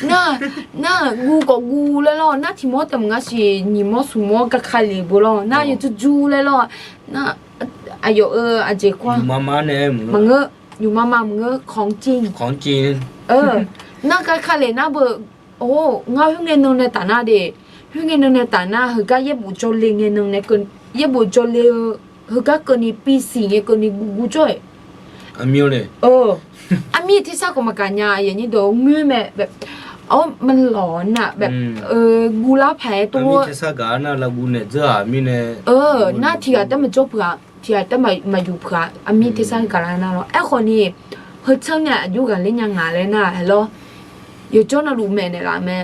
nar, nar guv khawf guv laer lawr nar, tiq mawr taef maqnga siq, nyiq mawr smq mawr gar kali beu lawr nar yawjur jur laer lawr nar, aqyawf-euq aqjeq khoer-aq, maqngeur, yufmama maqngeur, kawqcin, nar gar kali nar beu, or ngar khoerngae nan nae taf nar de, khoerngae nan nae taf nar heugar yaerbof jawrle ngae nan nae, yaerbof jawrle-eu heugar keuvni pisiq ngae keuvni guv guv jawr-aeq. Armir tersar khawf maqgaq nya, yawnyir deuq ngoer mae, or maqlawq nar, guvlar paq-aer tov, nar tiqghaq taef maqjawr peuq-aq, tiqghaq taef maqyuf peuq-aq, armir tersar gaqlar nar lawr. Aerkhawfni, heu tsanr nae aqjox ghaqler nya ngaq laer nar-aq lawr, yawqjawr navluf maeqnaeq laf mae.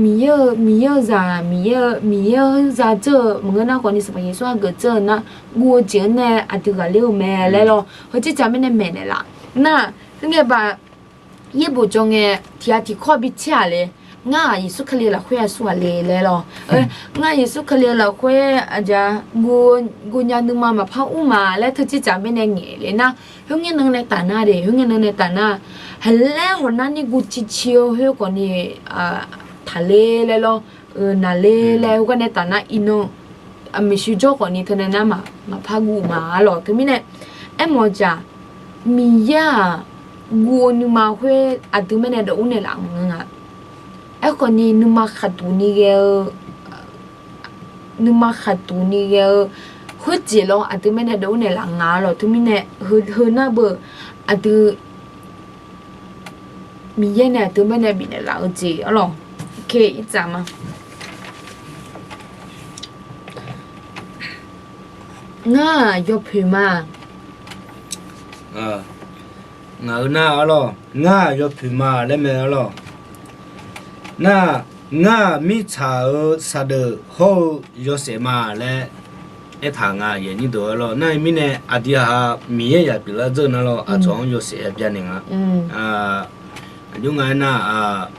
Miqyaer-eu, Miqyaer-eu zaq, Miqyaer-eu, Miqyaer-anr za dzeur-eu maqngeur nar khawfni Sanqpaq Yeqsur hageuf dzeur-eu nar, guv-eu jeq-anr nae aqdui ghaqler-eu mae laer lawr. Heujeq tsaq mirnae maeqnaeq laf nar, khoerngae ba yaerbof jawr ngae tiqghaq tiqkawr bi tser-aq le, ngar-aq Yeqsur Kali lafkhoer aqsur ghaq le laer lawr. Ngar Yeqsur Kali lafkhoer aqjeq-a, guvnya nuima maqpar ur ma laer teujeq tsaq mirnae ngaeq le nar, khoerngae nan nae taf nar de, khoerngae nan nae taf nar, haqlaer hawq nar ni guv ciqciq-eu khoer khawfni taqler laer lawr, naqler laer heugar nae taf nar iqnan, aqmiqshuir jawr khawfni teunae nar maqpar guv ma-a lawq. Teumirnae aermawf-eu jeq-aq, Miqyaer-aq guv-eu nuima khoer aqdui mirnae dawq ur naeqlaf maqngeur nga. Aerkhawfni nuima khaqduq ni ghae-eu, nuima khaqduq ni ghae-eu khoerjeq lawr aqdui mirnae dawq ur naeqlaf nga-a lawq. Teumirnae heu nar beu aqdui Miqyaer nae aqdui mirnae bifnaeq laf-eu jeq-a lawq. Oke, irtsaq ma. Ngar-aq yawpoeq ma. Ngaq-euq nar arlawr, ngar-aq yawpoeq ma laer mae arlawr. Nar, ngar-aq mirtsaq-euq saqdeuf hawr-eu yawshaef ma laer aertaq nga, aqyuif aqnyir deuq arlawr. Nar-eu mirnae aqdui-aq Miqyaer yaq pyeuflar dzeur nar lawr, aqcawq-anr yawshaef-aer bya naeq nga. Aqjox nga aernar,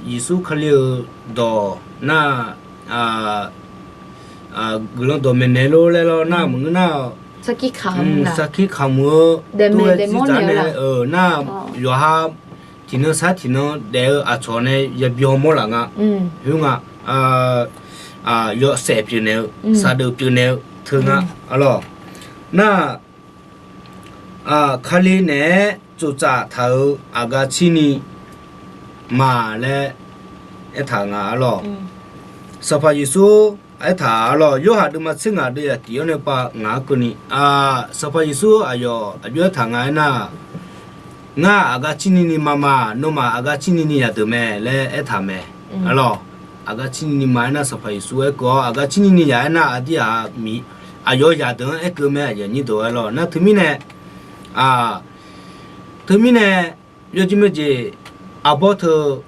Yeqsur Kali-euq dawq nar, guiqlanq dawqmaeq naeq lor laer lawr nar, maqngeur nar, sarkir kamq-eu tov-aer dzirdzaq nae-eu nar, yawqha tiqnan sar tiqnan daef-eu aqcawq nae yabyan mawrlaf nga. Khoernga, yawshaef pyeufnaeq-eu, saqdeuf pyeufnaeq-eu teu nga arlawr. Nar, Kali naeq-aer tsoftsaf taq-euq aqgar cirni ma laer aertaq nga arlawr. Sanqpaq Yeqsur aertaq arlawr, Yorhaq deuvma tser ngaq deuvyaq tiq-awr nae pav ngaq-anr keuvni, Sanqpaq Yeqsur aqyawf aqjox aertaq nga aernar, Ngar aqgar cirni ni ma ma, nawmaf aqgar cirni ni yadeuq mae laer aertaq mae arlawr. Aqgar cirni ni ma aernar, Sanqpaq Yeqsur aerkeuv-awr, aqgar cirni ni yaq aernar, aqdir-aq, aqyawf yaqdeuq-anr aerkeuv mae, aqyuif aqnyir deuq arlawr. Nar teumirnae, teumirnae yawjeq meujeq arbawr teu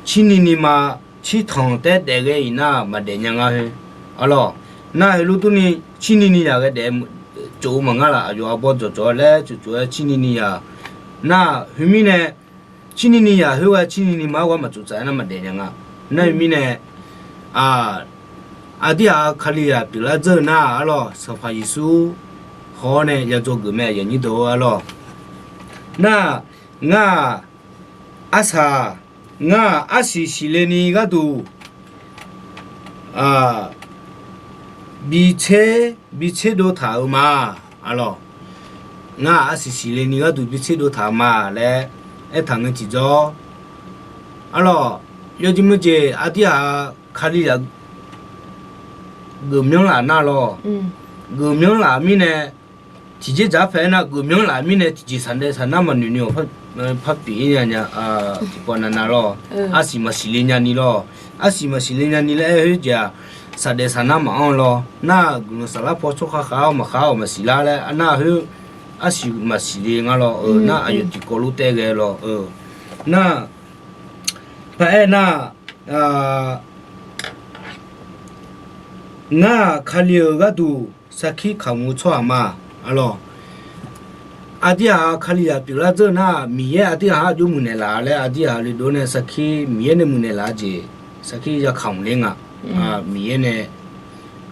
cirni ni ma, cirtanq taer daef ghae-iq nar maqdaef nya nga heu arlawr. Nar heulof durni cirni ni yaq ghae daef tsof-eu maqngar laf, aqyawf arbawr dzawqdzawq laer tsof tsof-aer cirni ni yaq. Nar heumirnae cirni ni yaq khoerghaq cirni ni ma-aer ghar maqtsoftsaf aernar maqdaef nya nga. Nar heumirnae aqdir-aq Kalizaq pyeuflar dzeur-eu nar arlawr, Sanqpaq Yeqsur haw-awr nae yadzaw geuf mae, aqyuif aqnyir deuq arlawr. Nar, ngar-aq arsaq, ngar-aq arsiq siqle ni gharduq bitser, bitserdov taq-euq ma arlawr. Ngar-aq arsiq siqle ni gharduq bitserdov taq-euq ma laer aertaq ngae tiqjawr arlawr, yawjeq meujeq aqdir-aq Kalizaq geufmyanr laf nar lawr. Geufmyanr laf mirnae tiqjeq dzaq pae aernar, geufmyanr laf mirnae tiqjeq saqdaev saqnar maqnoeq ni-awq, par pyeuf-ir nya nya, tiqpawf navnav lawr. Arsiq maqsiq le nya ni lawr. Arsiq maqsiq le nya ni laer aer khoerjeq-aq, saqdaev saqnar maqanr lawr. Nar guiqlanq saflar paw tsawrkhav khav-awr maqkhav-awq maqsiq lar laer nar khoer, arsiq maqsiq le nga lawr. Nar aqyawf tiqkawv lof taev ghae lawr. Nar, paraer nar, ngar-aq Kali-euq gharduq sarkir kamq-eu tsawrhaq ma arlawr. Aqdir-aq Kalizaq pyeuflar dzeur nar, Miqyaer aqdir-aq aqjox muiqnaeq laf laer aqdir-aq le dov nae sarkir Miqyaer nae muiqnaeq laf-eu jeq sarkir yakamq ler nga. Miqyaer nae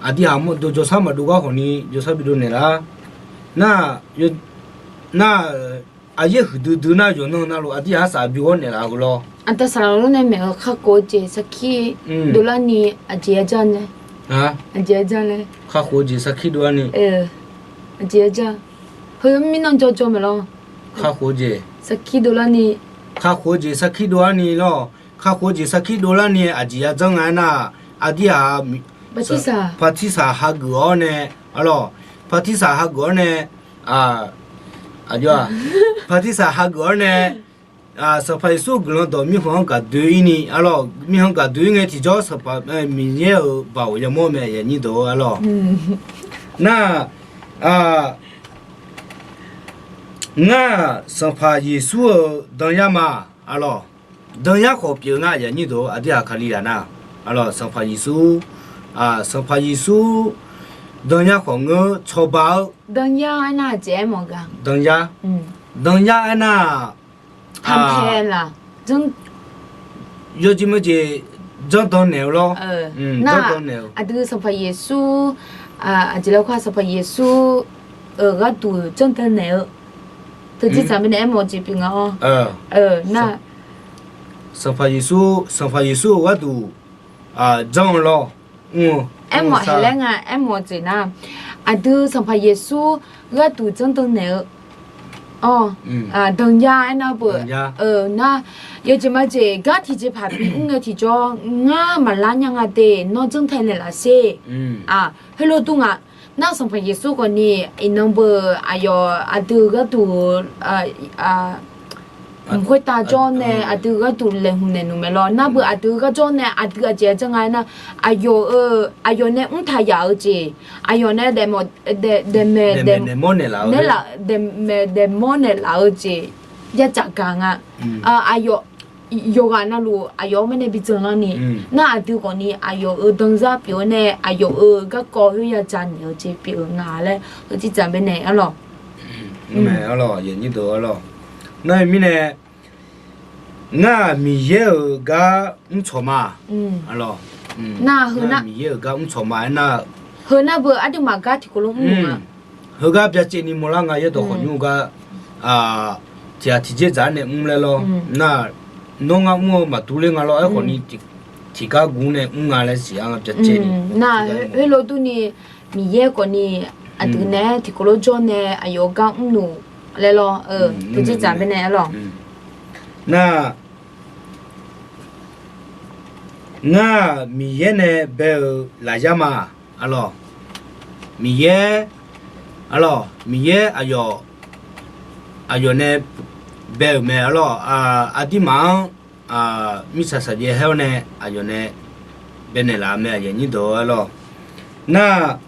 aqdir-aq mawrdov jawrshar maqdov gar khawf ni jawrshar bidov naeq lar. Nar, nar, aqyaer huiqdui dui nar yawqnan navluf aqdir-aq arsaq bi ghawr naeq laf-eu lawr. Aqda saqlaq lor nae maeq-eu kakhof-eu jeq sarkir dovlar ni aqjeq ya janr nae. Aqjeq ya janr nae. Kakhof-eu jeq sarkir dovlar ni. Aqjeq ya janr. Heu mirnan jawrjawr maeq lawr. Kakhof-eu jeq sarkir dovlar ni. Kakhof-eu jeq sarkir dovlar ni lawr. Kakhof-eu jeq sarkir dovlar ni aqjeq ya janr nga aernar, aqdir-aq, partirsaq hageuf-awr nae, arlawr, partirsaq hageuf-awr nae, aqjox-aq, partirsaq hageuf-awr nae, Sanqpaq Yeqsur-eu guiqlanq dawq mirkhanq-anr gaqdoe-ir ni, arlawr, mirkhanq gaqdoe-ir ngae tiqjawr Sanqpaq Miqyaer-euq baoq yamawr mae, aqnyir deuq-eu arlawr. Nar, ngar-aq Sanqpaq Yeqsur-euq danyar ma, arlawr. Danyar khawf pyeuf nga, aqnyir deuq-eu aqdir-aq Kalizaq nar, arlawr, Sanqpaq Yeqsur, Sanqpaq Yeqsur danyar khawf ngeur cawba-eu. Danyar aernar aqjeq aermawf ga. Danyar, danyar aernar, yawjeq meujeq janrdan naeq-eu lawr. Nar, aqdui Sanqpaq Yeqsur, aqjeq laer khar Sanqpaq Yeqsur-euq gharduq janrdan naeq-eu, teujeq tsaq mirnae aermawf jeq pyeuf nga-awr. Nar, Sanqpaq Yeqsur, Sanqpaq Yeqsur-euq gharduq janr-eu lawr. Aermawf haeq laer nga, aermawf jeq nar, aqdui Sanqpaq Yeqsur gharduq janrdan naeq-eu danyar aernar beu. Nar, yawjeq majeq gar tiqjeqpaq bimr ngae tiqjawr ngar maqlar nya nga de, nawr janrtae naeqlaf sher. Heulof dur nga. Nar Sanqpaq Yeqsur khawfni iqnan beu aqyawf aqdui gharduq Mq khoertav jawr nae aqdui gharduq laeqhmq naeqnmq mae lawr. Nar beu aqdui gharjawr nae aqdui aqjeq aqjanr nga aernar, aqyawf-euq aqyawf nae mrtaq yaf-eu jeq, aqyawf nae daefmawf daefmaeq daefmaeq daefmawr naeqlaf-eu jeq yardzaq gaq nga. Aqyawf yawqghaq navluf aqyawf-anr mar nae bi janlar ni, nar aqdui khawfni aqyawf-euq danzar pyeuf-awr nae aqyawf-euq garkawv khoer yadzaq naeq-eu jeq pyeuf-eu nga laer heujeq dzaq baenae arlawq. Nar mirnae, ngar-aq Miqyaer-euq gar mrcawq ma. Nar Miqyaer-euq gar mrcawq ma aernar, heunar beu aqduimaf gar tiqkawv lof mrluf nga. Heugar byacaevni mawrlar nga yaerdawq khawqnymr-eu gar tiqghaq tiqjeq dzaq-aer nae mr laer lawr. Nar nawr ngar mr-eu maqdur ler nga lawr. Aerkhawfni tiqgar guv nae mr nga laer siq-a nga byacaevni. Nar heulof durni Miqyaer khawfni aqdui nae tiqkawv lof jawr nae aqyawf gar mrluf laer lawr. Teujeq dzaq baenae arlawq. Nar ngar-aq Miqyaer nae bae-euq lafyar ma. Arlawq, Miqyaer, arlawq Miqyaer aqyawf, aqyawf nae bae-euq mae. Arlawq, aqdirmaf-anr mirtsaq saqjaev haer-awr nae aqyawf nae baenaeq laf mae aqyuif aqnyir deuq-or. Arlawq, nar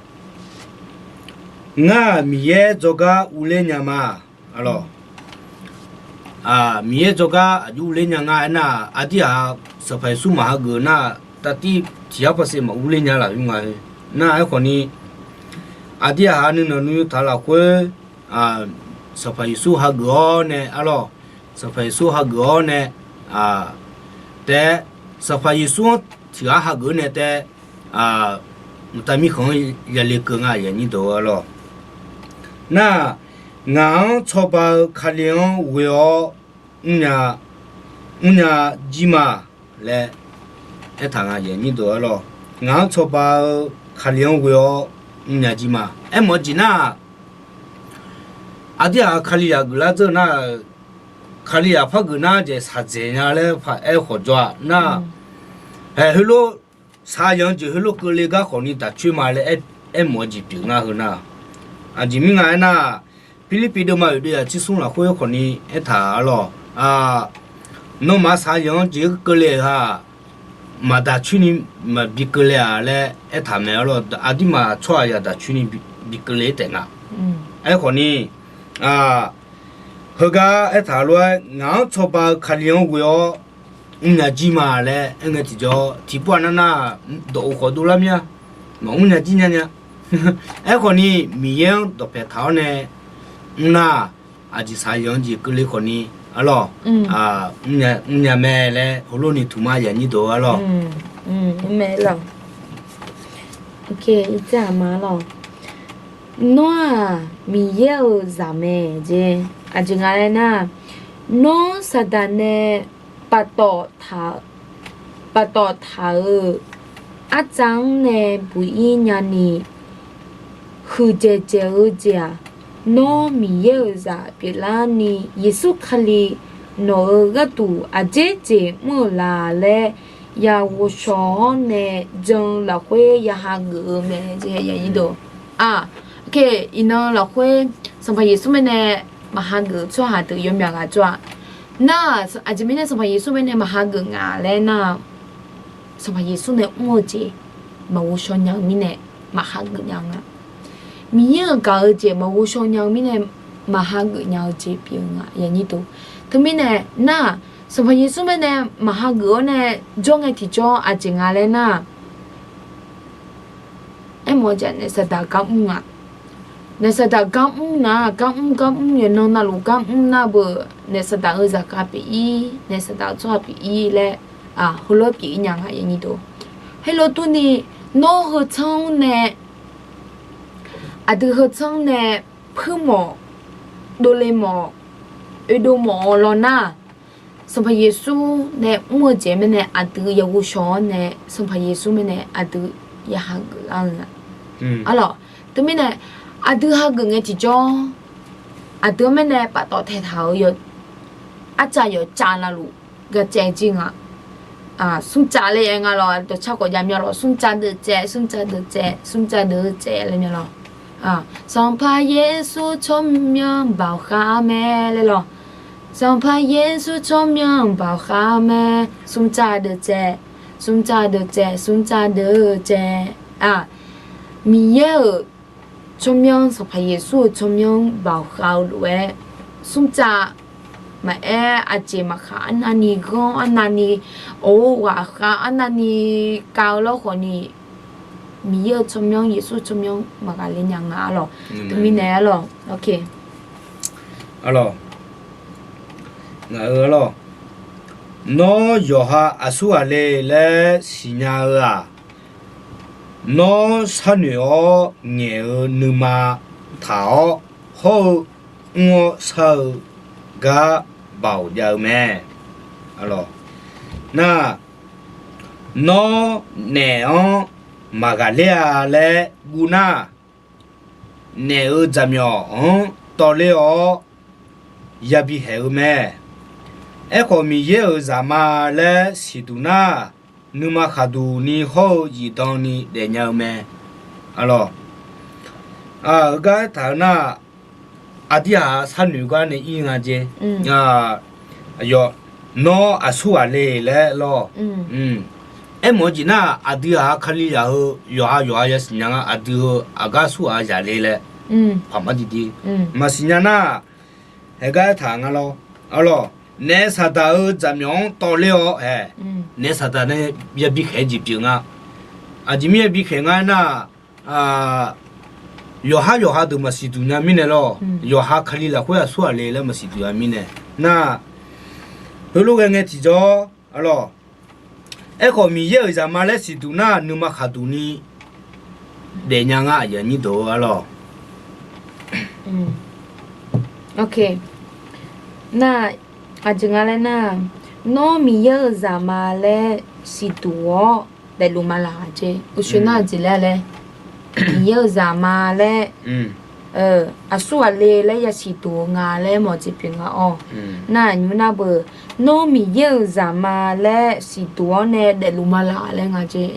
ngar-aq Miqyaer jawrgar urler nya ma. Arlawq, Miqyaer jawrgar aqjox urler nya nga aernar-aq, aqdirhaq Sanqpaq Yeqsur maqhageuf nar-aq, taftiv tiq yar pawshev maqurler nya laf yur nga. Nar aerkhawfni, aqdirhaq nuinanq nuiyu taq lafkhoer Sanqpaq Yeqsur hageuf-awr nae, arlawq, Sanqpaq Yeqsur hageuf-awr nae taef, Sanqpaq Yeqsur-anr tiq ghaq hageuf-awr nae taef, mqtav mirkhanq-anr yale keuv nga aqyuif aqnyir deuq-or. Arlawq, nar ngaq-anr cawba-eu Kali-anr ghoe-awr mrnya, mrnya jir ma laer aertaq nga aqyuif aqnyir deuq-or. Arlawq, ngaq-anr cawba-eu Kali-anr ghoe-awr mrnya jir ma. Aermawf-eu jeq nar-aq, aqdirhaq Kalizaq geuflar dzeur nar-aq, Kalizaq par geuf nar jeq shaqdzaeq nya laer aer khawf jawr-a nar-aq, hae heulof shaqzanq-eu jeq heulof keuvle gar khawfni daq coer ma laer aermawf-eu jeq pyeuf ngar heu nar-aq, aqjeq mirnga aernar-aq, Pirlirpiv deuvma oeq deuv yaq tser smr lafkhoer khawfni aertaq-a lawq. Nawmaf shaqzanq-eu jeq keuvle-euq ha, maqdaq coer ni maqbi keuvle-a laer aertaq mae. Arlawq, aqdirmaf tsawrhaqzaq daq coer ni bi keuvle-aer taef nga. Aerkhawfni, heugar aertaq lof-aer ngaq-anr cawba-eu Kali-anr ghoe-awr mrnya jir ma laer aerngae tiqjawr tiqpov-aq nar nar, dawqof khawf dovlar mir-a, maqmr nya jir nya nya. Aerkhawfni Miqyaer-anr dawqpae taq-awr nae mrnar-aq, aqjeq shaqzanq-eu jeq keuvle khawfni, arlawq, mrnya mae laer heulof ni tuq ma aqyuif aqnyir deuq-or. Arlawq, nawr-aq Miqyaer-euq zaq mae jeq. Aqjeq nga laer nar, nawr Saqdaq nae paftawf taq-euq artsav-anr nae buq-ir nyani, huiqdzaeq dzaeq-eu jeq-aq, nawr Miqyaer-euq zaq pyeuflarni, Yeqsur Kali nawq-euq gharduq aqdzer jeq mr-euq la laer, ya ghovshaw-awr nae jan-eu lafkhoer ya hageuf-eu mae. Iqnan lafkhoer Sanqpaq Yeqsur mirnae maqhageuf tsawrhaq deuq yawmyaq ghaq jawr-a. Nar-aq, aqjeq mirnae Sanqpaq Yeqsur mirnae maqhageuf nga laer nar-aq, Sanqpaq Yeqsur nae mr-eu jeq maqghovshaw nya-eu mirnae maqhageuf nya-eu nga. Miqyaer-euq gaq-eu jeq maqghovshaw nya-eu mirnae maqhageuf nya-eu jeq pyeuf-eu nga. Teumirnae nar-aq, Sanqpaq Yeqsur mirnae maqhageuf-awr nae jawr ngae tiqjawr aqjeq nga laer nar-aq, aermawf-eu jeq naef Saqdaq gar mr nga. Naef Saqdaq gar mr nar, gar mr gar mr yawqnan navluf gar mr nar beu, naef Saqdaq-euq zaqkhav pyeuf-ir, naef Saqdaq-euq tsawrhaq pyeuf-ir laer, heulof-aer pyeuf-ir nya nga. Heulof durni, nawr heutsanr nae, aqdui heutsanr nae puirmawf, dovle mawf, oedov mawf-awq law nar, Sanqpaq Yeqsur nae mr-eu jeq mirnae aqdui ya ghovshaw-awr nae, Sanqpaq Yeqsur mirnae aqdui ya hageuf lar-eu nga. Arlawq, teumirnae aqdui hageuf ngae tiqjawr, aqdui-anr mirnae paftawf taeqtaq-euq arcav yawqcav navluf ga caev jir nga. Smrcav laer aer nga lawq, dawqcar khawf jav mya lawq, smrcav deuv caev, smrcav deuv caev, smrcav deuv caev laer mya lawq. Sanqpaq Yeqsur tsawrmyanr baoq khav mae laer lawq. Sanqpaq Yeqsur tsawrmyanr baoqkhav mae. Smrcav deuq tsaev, smrcav deuq tsaev, smrcav deuq tsaev-aq, Miqyaer-euq tsawrmyanr, Sanqpaq Yeqsur-euq tsawrmyanr baoqkhav-eu lof-aer, smrcav maqaer, aqjeq maqkhav, arnavni ghanr, arnavni or ghaqkhav, arnavni kav-eu lawr khawfni, Miqyaer-euq tsawrmyanr, Yeqsur tsawrmyanr maqghaqler nya nga arlawq. Teumirnae arlawq, ngaq-euq arlawq, nawr yawqha aqsur ghaq le laer siqnya-eu-aq, nawr sharnoeq-awr ngaeq-eu nuima taq-awr hawr-eu mr-awr shar-eu gar baoq jav-eu mae. Nar, nawr naef-anr maqghaqler-a laer guv nar, naef-euq jaqmyawf-anr tawvler-awr yabi khaeq-eu mae. Aerkhawf, Miqyaer-euq zaqma laer siqduq nar, nuima khaqduq ni hawr-eu zifdan ni daefnya-eu mae. Arlawq, heugar aertaq-eu nar, aqdui ghaq sharnoeq gar nae ir nga jeq. Nawr aqsur ghaq le laer lawr. Aermawf-eu jeq nar, aqdui ghaq-a Kalizaq heu yawqha yawqha yasiq nya nga, aqdui heu aqgar aqsur ghaq zaq le laer paqmar didi maqsiq nya nar, heugar aertaq nga lawr. Arlawq, naef saqdaq-euq jaqmyawf-anr tawvler-awr hae, naef saqdaq nae yabi khaeq-eu jeq pyeuf nga. Aqjeq mirnae yabi khaeq nga aernar, yawqhar yawqha deuq maqsiq duq nya mirnae lawr. Yawqha Kali lafkhoer aqsur ghaq le laer maqsiq duq nya mirnae nar, heulof ghae ngae tiqjawr, arlawq, aerkhawf Miqyaer-euq zaqma laer siqduq nar, nuima khaqduq ni daefnya ngar aqyuif aqnyir deuq-eu arlawq. Nar, aqjeq nga laer nar, nawr Miqyaer-euq zaqma laer siqduq-awr daefluf ma laq jeq. Uqshoe nar aqjeq laer laer, Miqyaer-euq zaqma laer aqsur ghaq le laer yasiq duq-eu nga laer mawf jeq pyeuf nga-awr. Nar, aqnymr nar beu, nawr Miqyaer-euq zaqma laer siqduq-awr nae daefluf ma laq laer nga jeq.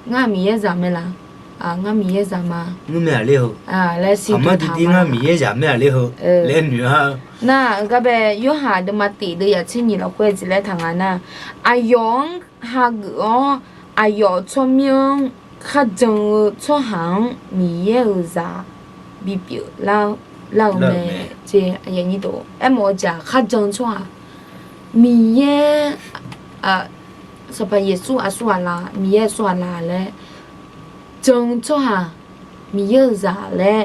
Ngar Miqyaer zaq mae laq? Ngar Miqyaer zaq ma. Ngar Miqyaer zaq mae laer siqduq taq ma laq? Ngar Miqyaer zaq mae laer heu laer noeq-a. Nar, gar bae Yorhaq deuvma tiq deuv yaqtser nyiq lafkhoer jeq laer taq nga nar, aqyawf-anr hageuf-awr, aqyawf tsawrmyanr kharjan-eu tsawrhaq-anr Miqyaer-euq zaq bipyeuf lar-eu mae. Aermawf-eu jeq-aq, kharjan-eu tsawrhaq, Miqyaer, Sanqpaq Yeqsur aqsur ghaq laq, Miqyaer aqsur ghaq laq laer jan-eu tsawrhaq, Miqyaer-euq zaq laer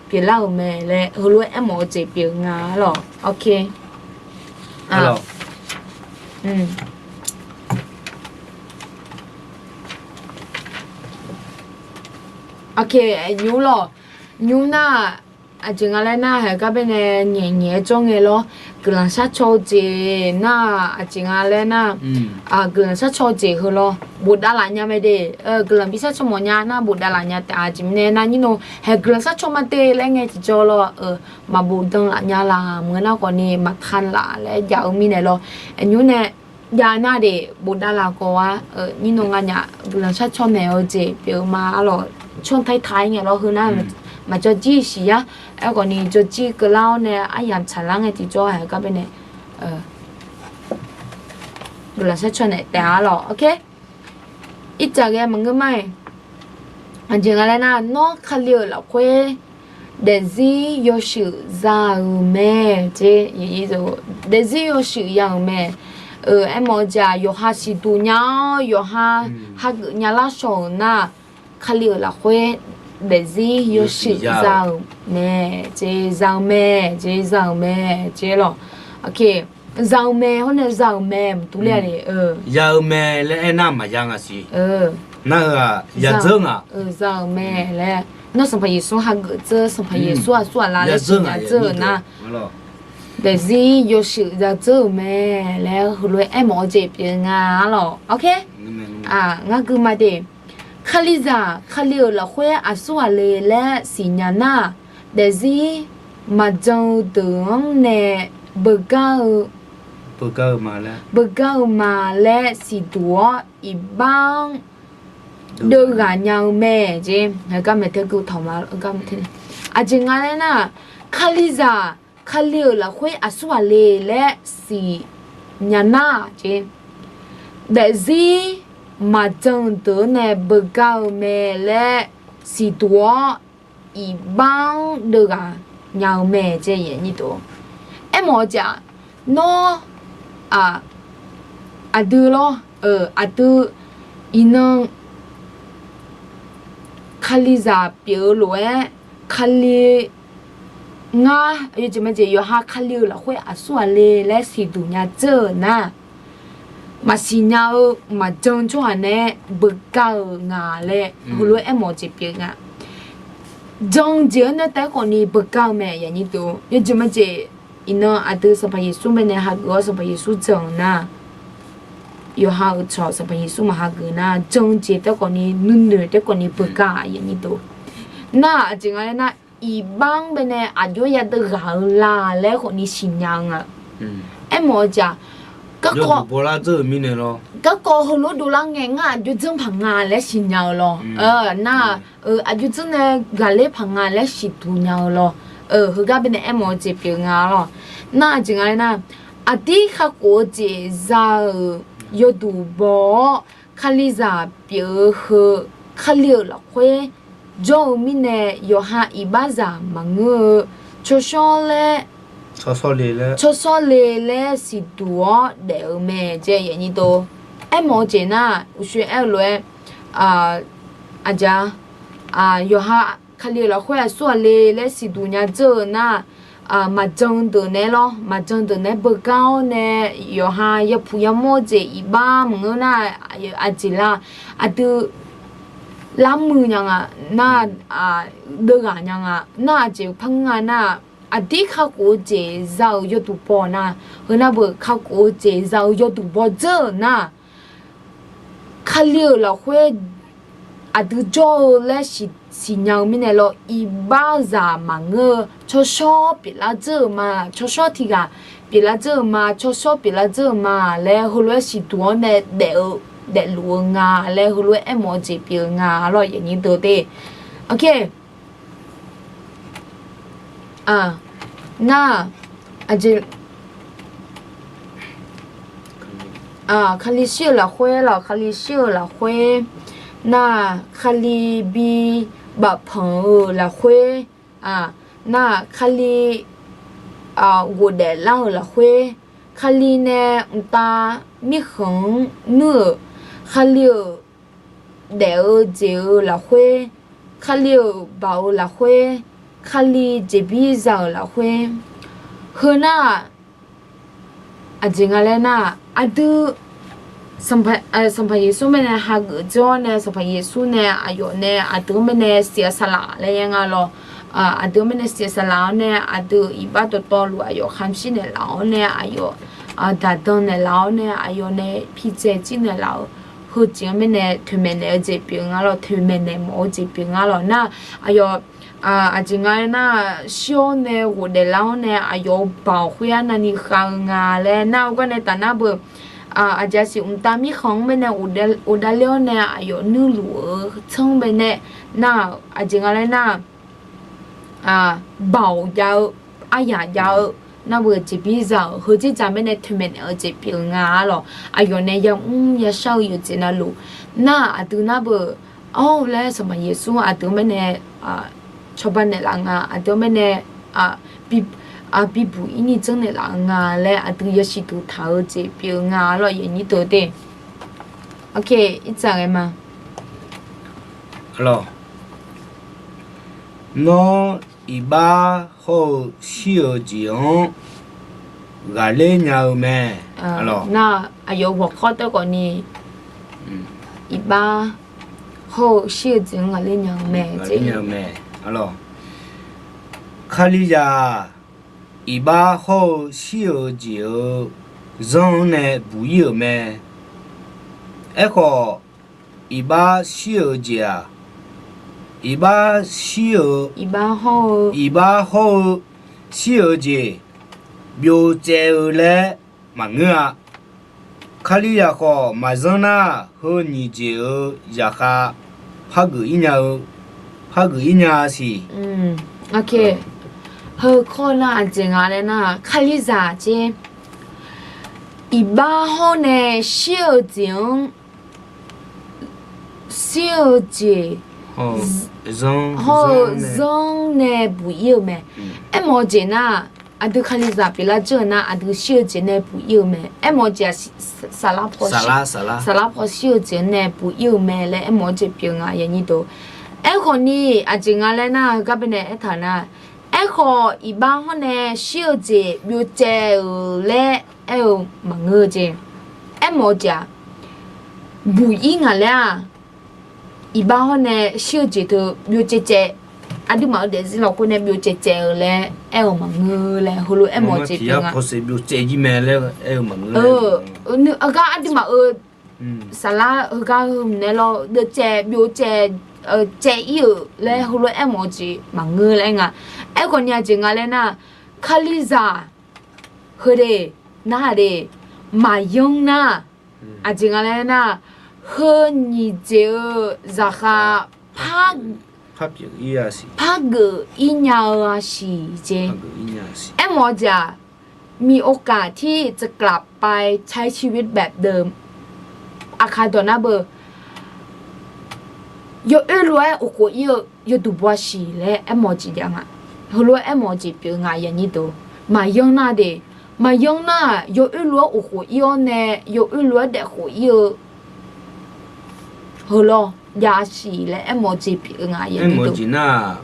pyeuflar-euq mae laer heulof-aer aermawf-eu jeq pyeuf nga lawq. Nymr lawq, nymr nar, aqjeq nga laer nar, haeq gar bae nae nyaef nyaef-aer jawr ngae lawr. Guiqlanq sharcaw-eu jeq nar, aqjeq nga laer nar, guiqlanq sharcaw-eu jeq heu lawr bofdav laf nya mae de. Guiqlanq bi sharcaw mawf nya nar bofdav laf nya taef-a. Aqjeq mirnae nar, nymr nawr haeq guiqlanq sharcaw ma de laer ngae tiqjawr lawr, maqbofdan laf nya laq, maqngeur nar khawfni maqtaq laf laer jav-eu mirnae lawr. Aqnymr nae jav nar de bofdav laf khawf-a. Nymr nawr nganyaf guiqlanq sharcaw naeq-eu jeq pyeuf-eu ma arlawq. Cawr tae taq-aer ngae lawr heu nar, maqjawr jir siq yar. Aerkhawfni jawr jir keuvlar-awr nae aryamq tsaqlar ngae tiqjawr haeq gar bae nae guiqlanq sharcaw naeq taef-a lawq. Ircaq ghae maqngeur ma-iq, aqjeq nga laer nar, nawr Kali-euq lafkhoer daefzir yawshuif za-euq mae jeq. Daefzir yawshuif ya-euq mae. Aermawf-eu jeq-aq, yawqha siqduq nya-awr yawqha hageuf nya lar shawq-euq nar, Kali-euq lafkhoer daefzir yawshuif za-euq mae jeq, za-eu mae jeq, za-euq mae jeq lawq. Za-eu mae hawr nae za-euq mae maqdur ler-a de. Ya-eu mae laer aernar maqya nga siq. Nar-eu-aq yadzeur nga. Za-euq mae laer, nawr Sanqpaq Yeqsur hageuf dzeur, Sanqpaq Yeqsur aqsur aqlaf laer siqnya dzeur-euq nar, daefzir yawshuif za dzeur-euq mae laer heulof-aer aermawf-eu jeq pyeuf nga lawq. Ngar gui ma de. Kalizaq, Kali-euq lafkhoer aqsur ghaq le laer siqnya nar, daefzir maqjan-eu deuq-anr nae beugar-eu, beugar-eu ma laer siqduq-awr, iqbax-anr deuvghaq nya-eu mae jeq. Aqjeq nga laer nar, Kalizaq Kali-euq lafkhoer aqsur ghaq le laer siqnya nar-aq jeq, daefzir maqjan deuq-anr nae beugar-eu mae laer siqduq-awr, iqbax-anr deuvghaq nya-eu mae jeq. Aermawf-eu jeq-aq, nawr, aqdui lawr, aqdui iqnan Kalizaq pyeuf-eu lof-aer, Kali ngar yawjeq majeq yawqha Kali-euq lafkhoer aqsur ghaq le laer siqduq nya dzeur-euq nar, maqsiq nya-eu maqjan tsawrhaq nae beugar-euq nga laer heulof-aer aermawf-eu jeq pyeuf nga. Jan-eu jeq-anr nae taef-aer khawfni beugar-eu mae. Yawjeq majeq iqnan aqdui Sanqpaq Yeqsur baenae hageuf-awr Sanqpaq Yeqsur jan-euq nar, yawqha-euq tsawq Sanqpaq Yeqsur maqhageuf nar, jan-eu jeq taef-aer khawfni nuinoeq taef-aer khawfni beugar-a. Nar aqjeq nga laer nar, iqbax-anr baenae aqjox yadeuv ghaq-eu la laer khawfni siqnya-eu nga. Aermawf-eu jeq-aq, garkawv heulof-aer dovlar ngae ngar aqjox dzanr paq nga laer siqnya-eu lawr. Nar, aqjox dzanr nae ghaqler paq nga laer siqduq nya-eu lawr. Heugar baenae aermawf-eu jeq pyeuf nga lawr. Nar aqjeq nga laer nar, aqdir kakhof-eu jeq za-euq yawduq baw-awr, Kalizaq pyeuf-eu heu, Kali-euq lafkhoer jawr-eu mirnae yawqha iqbaxzaq maqngeur-eu, tsawrshawr laer, tsawrshawr le laer siqduq-awr daef-eu mae jeq. Aermawf-eu jeq nar, uqshoe aer-eu lof-aer, aqjeq-aq, yawqha Kali-euq lafkhoer aqsur ghaq le laer siqduq nya dzeur-eu nar, maqjan deuq naeq-aer lawr, maqjan deuq naeq-aer beugar-awr nae, yawqha yapuq yamawr-eu jeq iqbax maqngeur nar, aqjeq la, aqdui larmuiq nya nga nar, deuvghaq nya nga nar, aqjeq par ngeur nga nar, aqdir kakhof-eu jeq za-euq yawduq baw nar, heu nar beu kakhof-eu jeq za-euq yawduq baw dzeur-euq nar, Kali-euq lafkhoer aqdui jawr-eu laer siqnya-eu mirnae lawr, iqbaxzaq maqngeur-eu tsawrshawr pyeuflar dzeur-euq ma, tsawrshawr tiq ghaq pyeuflar dzeur-euq ma, tsawrshawr pyeuflar dzeur-euq ma laer heulof-aer siqduq-awr nae daef-eu, daefluf-eu nga laer heulof-aer aermawf-eu jeq pyeuf-eu nga lawr, yawnyir deuq te. Nar, aqjeq Kali shir-euq lafkhoer lawq, Kali shir-euq lafkhoer nar, Kali bi bafpanq-euq lafkhoer, nar, Kali ghofdaef lar-euq lafkhoer, Kali nae mqtav mirkhanq-anr nuir-euq, Kali-euq daef-eu jeq-euq lafkhoer, Kali-euq baoq-eu lafkhoer, Kali jeqbir za-euq lafkhoer, heu nar-aq, aqjeq nga laer nar-aq, aqdui Sanqpaq Yeqsur mirnae hageuf dzeur-awr nae, Sanqpaq Yeqsur nae aqyawf nae aqdui-anr mirnae siqnya saqlaq laer ya nga lawr. Aqdui-anr mirnae siqnya saqlaq-awr nae, aqdui-euq iqbax dawqtawvluf aqyawf khamqshir naeqlaf-awr nae, aqyawf daqdan naeqlaf-awr nae, aqyawf nae pidzae jir naeqlaf-euq heujeq-anr mirnae toeqmaeq naeq-eu jeq pyeuf nga lawr, toeqmaeq naeq mawf-eu jeq pyeuf nga lawr nar, aqyawf aqjeq nga laer nar, shir-awr nae ghofdaef lar-awr nae, aqyawf-euq baoq khoer arnavni khav-eu nga laer nar, heugar nae taf nar beu, aqjeq aqsiq mqtav mirkhanq-anr baenae ghofdaef ler-awr nae aqyawf nuirluf-eu tsanr baenae nar, aqjeq nga laer nar, baoq jav-eu, aryaq jav-eu, nar beu jeqbir za-euq heujeq jaq mirnae toeqmaeq naeq-eu jeq pyeuf-eu nga lawr, aqyawf nae yamr yashar-eu yawqjeq navluf nar, aqdui nar beu, awr laer Sanqpaq Yeqsur aqdui-anr mirnae cawba naeqlaf nga, aqdui-anr mirnae bibuq irni janrnaeq laf-eu nga laer aqdui yasiq duq taq-eu jeq pyeuf-eu nga lawr, yawnyir deuq te. Nawr iqbax hawr-eu shir-euq jeq-anr ghaqler nya-eu mae. Nar, aqyawf-euq ghawqkawr taef khawfni, iqbax hawr-eu shir-eu jeq-anr ghaqler nya-eu mae. Kalizaq iqbax hawr-eu shir-euq jeq-euq zanr-anr nae buq ir-euq mae. Aerkhawf, iqbax shir-euq jeq-aq, iqbax shir-euq, iqbax hawr-eu shir-euq jeq byov tsaev-eu laer maqngeur-a. Kalizaq khawf maqzanr nar, heu nyiq jeq-euq zaqkhav par geuf ir nya-eu, par geuf ir nya siq. Heu kawr nar aqjeq nga laer nar, Kalizaq jer, iqbax hawr nae shir-eu jeq-anr, shir-eu jeq hawr-eu zanr nae buq ir-eu mae. Aermawf-eu jeq nar, aqdui Kalizaq pyeuflar dzeur-eu nar, aqdui shir-eu jeq nae buq ir-eu mae. Aermawf-eu jeq-aq, saflar paw shir-eu jeq nae buq ir-eu mae laer aermawf-eu jeq pyeuf nga, aqyuif aqnyir deuq. Aerkhawf ni aqjeq nga laer nar, heugar baenae aertaq nar, aerkhawf iqbax hawr nae shir-eu jeq byovcaev-euq laer aer-eu maqngeur-eu jeq. Aermawf-eu jeq-aq, buq ir ngaq laer-aq, iqbax hawr nae shir-eu jeq teu byovcaev caev, aqduimaf-euq daefzir lafkhoer nae byovcaev caev-eu laer aer-eu maqngeur laer heulof aermawf-eu jeq pyeuf nga. Heugar aqduimaf-euq saflar heugar heu naeq lawr deuvcaev byovcaev caev ir-euq laer heulof aermawf-eu jeq maqngeur laer aer nga. Aerkhawf ni aqjeq nga laer nar, Kalizaq heudeuq nar-aq de, maqyanr nar, aqjeq nga laer nar, heu nyiq jeq-eu zaqkhav par geuf ir nya-eu-a siq jeq. Aermawf-eu jeq-aq, มีโอกาสที่จะกลับไปใช้ชีวิตแบบเดิม aqkaq dawq nar beu, yawoer lof-aer uqkhof ir-eu yawduq baw-a siq laer aermawf-eu jeq jav nga. Heulof-aer aermawf-eu jeq pyeuf nga, aqyuif aqnyir deuq. Maqyanr nar de, maqyanr nar, yawoer lof-aer uqkhof ir-awr nae yawoer lof-aer daefkhof ir-eu heulof jav-a siq laer aermawf-eu jeq pyeuf nga, aqyuif aqnyir deuq.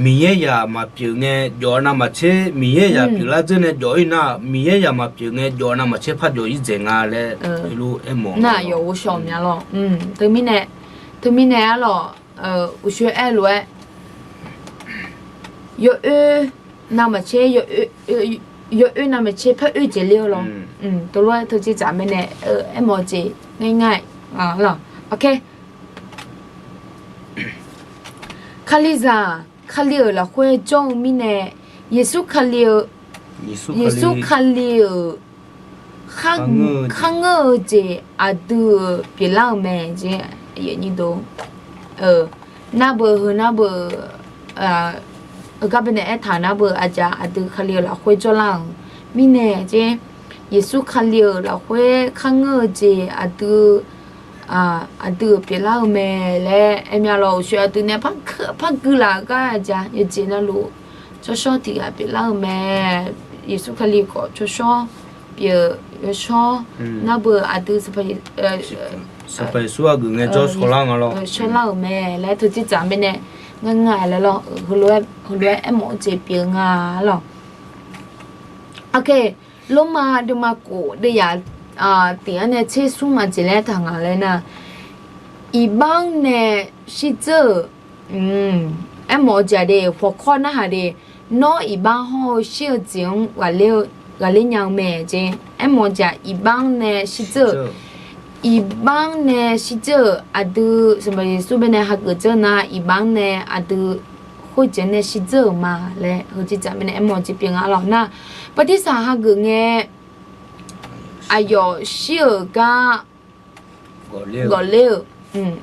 Miqyaer zaq maqpyeuf ngae jawf-eu navmaqtser, Miqyaer zaq pyeuflar dzeur nae jawf ir nar, Miqyaer zaq maqpyeuf ngae jawf-eu navmaqtser par jawf ir dzaeq nga laer heulof aermawf nar, aqyawf ghovshaw mya lawr. Teumirnae, teumirnae arlawq, uqshoe aer lof-aer, yawoer navmaqtser, yawoer navmaqtser par oer dzaeq ler-eu lawr. Teulof-aer teujeq tsaf mirnae aermawf-eu jeq ngar ngar-aer lawq. Kalizaq, Kali-euq lafkhoer jawr-eu mirnae, Yeqsur Kali-eu, Yeqsur Kali-euq kharngeur-eu jeq aqdui-euq pyeuflar-euq mae jeq. Nar beu heu nar beu, heugar baenae aertaq nar beu aqjeq aqdui Kali-euq lafkhoer jawrlar-euq mirnae jeq. Yeqsur Kali-euq lafkhoer kharngeur-eu jeq aqdui aqdui-euq pyeuflar-eu mae laer aer mya lawr. Uqshoe aqdui nae par guilaf-eu gar aqjeq yawjeq navluf tsawrshawr tiq ghaq pyeuflar-eu mae. Yeqsur Kali khawf tsawrshawr pyeuf yawshawr nar beu aqdui Sanqpaq Yeqsur aqgeuf ngae jawr shawrlar nga lawr, shawrlar-euq mae laer teujeq tsaf mirnae ngar ngar-aer lawr, heulof-aer aermawf-eu jeq pyeuf nga lawr. Lormav deuvma khof deuvyaq tiq-anr nae tser smr aqjeq laer taq nga laer nar, iqbax-anr nae shirdzeur-euq, aermawf-eu jeq de, หัวข้อ narhaq de, nawr iqbax hawr-eu shir-eu jeq-anr ghaqler nya-eu mae jeq. Aermawf-eu jeq-aq, iqbax-anr nae shirdzeur-euq, iqbax-anr nae shirdzeur-euq aqdui Sanqpaq Yeqsur baenae hageuf dzeur nar, iqbax-anr nae aqdui khoerjeq-anr nae shirdzeur-euq ma laer heujeq tsaf mirnae aermawf-eu jeq pyeuf nga lawr nar, bartirsaq hageuf ngae aqyawf shir-euq gar ghawqler-euq.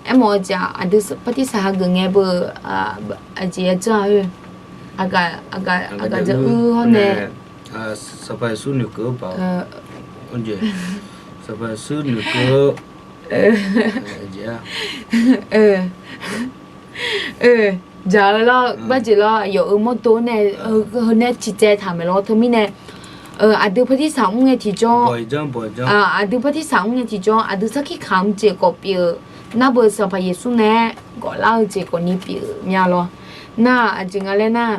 Aermawf-eu jeq-aq, aqdui bartirsaq hageuf ngae beu aqjeq yadzeur-a oe, aqgaf aqgaf dzeur-eu hawr nae, Sanqpaq Yeqsur noeqkeuv-eu baoq, Sanqpaq Yeqsur noeqkeuv-eu jeq-a, jaq-eu lawr, barjeq lawr, aqyawf-euq mawrdo nae heu nae ciqcaev taq maeq lawr. Teumirnae aqdui bartirsaq mr ngae tiqjawr, aqdui bartirsaq mr ngae tiqjawr aqdui sarkir kamq-eu jeq khawf pyeuf-eu nar beu Sanqpaq Yeqsur nae-aer gawflar-eu jeq khawfni pyeuf mya lawr. Nar aqjeq nga laer nar,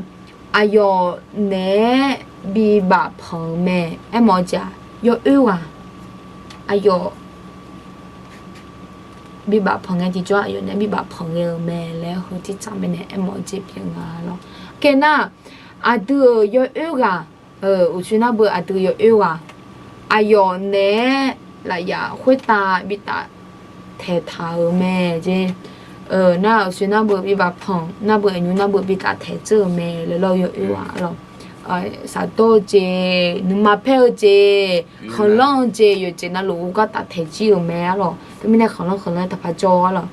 aqyawf naeq-aer bibaf panq-eu mae. Aermawf-eu jeq-aq, yawoer ghaq, aqyawf bibaf panq ngae tiqjawr aqyawf naeq-aer bibaf panq ghae-eu mae laer heujeq tsaf mirnae aermawf-eu jeq pyeuf nga lawr. Oke nar, aqdui-euq yawoer ghaq, uqshoe nar beu aqdui yawoer ghaq, aqyawf naeq-aer lafyaf khoertav bitaf taeqtaq-euq mae jeq. Nar uqshoe nar beu bibaf panq nar beu aqnymr nar beu bitaf taeqdzeur-euq mae laer lawr yawoer ghaq lawr. Shafdawr-eu jeq, nuima paer-eu jeq, khanqlanr-eu jeq, yawqjeq navluf-eu gar taf taeqjir-euq mae-a lawr. Teumirnae khanqlanr khanqlanr taqpaq jawr-a lawr.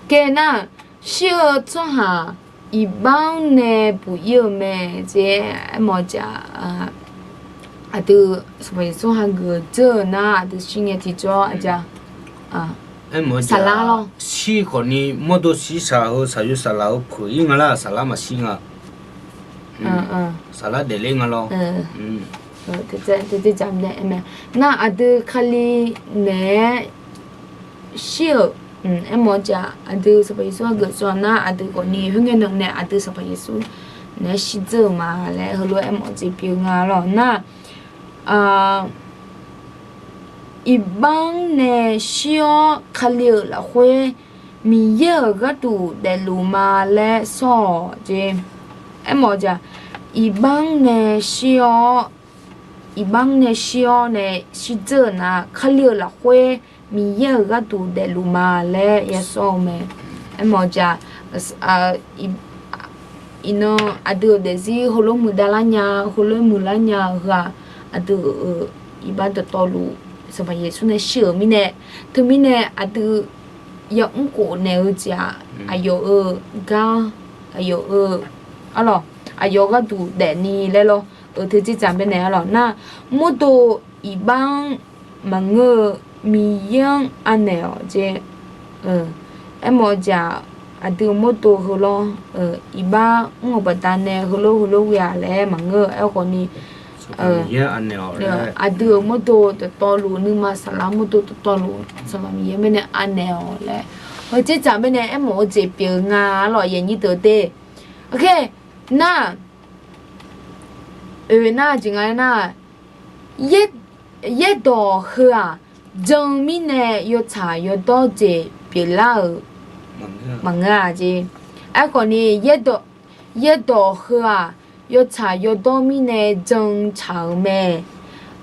Oke nar, shir-eu tsawrhaq iqbax-anr nae buq-ir-euq mae jeq. Aermawf-eu jeq-aq, aqdui Sanqpaq Yeqsur hageuf dzeur-euq nar aqdui shir ngae tiqjawr aqja. Aermawf-eu jeq-aq, shir khawfni mawrdo shir shaq-eu shaqyo saqlaq-eu peuq-ir nga lar, saqlar maqshir nga. Saqlar daefler nga lawr. Nar aqdui Kali naeq-aer shir-euq, aermawf-eu jeq-aq, aqdui Sanqpaq Yeqsur hageuf tsawv nar aqdui khawfni khoerngae nan nae aqdui Sanqpaq Yeqsur naeq-aer shirdzeur-euq ma laer heulof-aer aermawf-eu jeq pyeuf nga lawr nar, iqbax-anr nae shir-awr Kali-euq lafkhoer Miqyaer-euq gharduq daefluf ma laer sawr-awq jeq. Aermawf-eu jeq-aq, iqbax-anr nae shir-awr, iqbax-anr nae shir-awr nae shirdzeur-euq nar Kali-euq lafkhoer Miqyaer-euq gharduq daefluf ma laer yasawr-eu mae. Aermawf-eu jeq-aq, iqnan aqdui-euq daefzir heulof muiqdav lar nya, heulof muiqlar nya-eu heu-aq, aqdui-euq iqbax dawqtawvluf Sanqpaq Yeqsur nae shir-euq mirnae, teumirnae aqdui yamr khof naeq-eu jeq-aq, aqyawf-euq gar, aqyawf-euq arlawq, aqyawf gharduq daefni laer lawr-eu teu dzerdzaq baenae arlawq nar, mawrdo iqbax-anr maqngeur-eu Miqyaer-anr anaeq-awq jeq. Aermawf-eu jeq-aq, aqdui mawrdo heu lawr, iqbax mr-euq baqdanae heulof heulof ghae-aq laer maqngeur-eu aerkhawfni, aqdui-euq mawrdo dawqtawvluf nuima saflar mawrdo dawqtawvluf Sanqpaq Miqyaer baenae anaeq-awq laer, heu dzerdzaq baenae aermawf-eu jeq pyeuf nga arlawq, aqyuif aqnyir deuq te. Nar, oe nar jeq nga nar, yaerdawq heu-aq, jan mirnae yawtsaq yawdawr jeq pyeuflar-euq maqngeur-a jeq. Aerkhawfni, yaerdawq heu-aq, yawtsaq yawdawr mirnae jan tsaq-euq mae.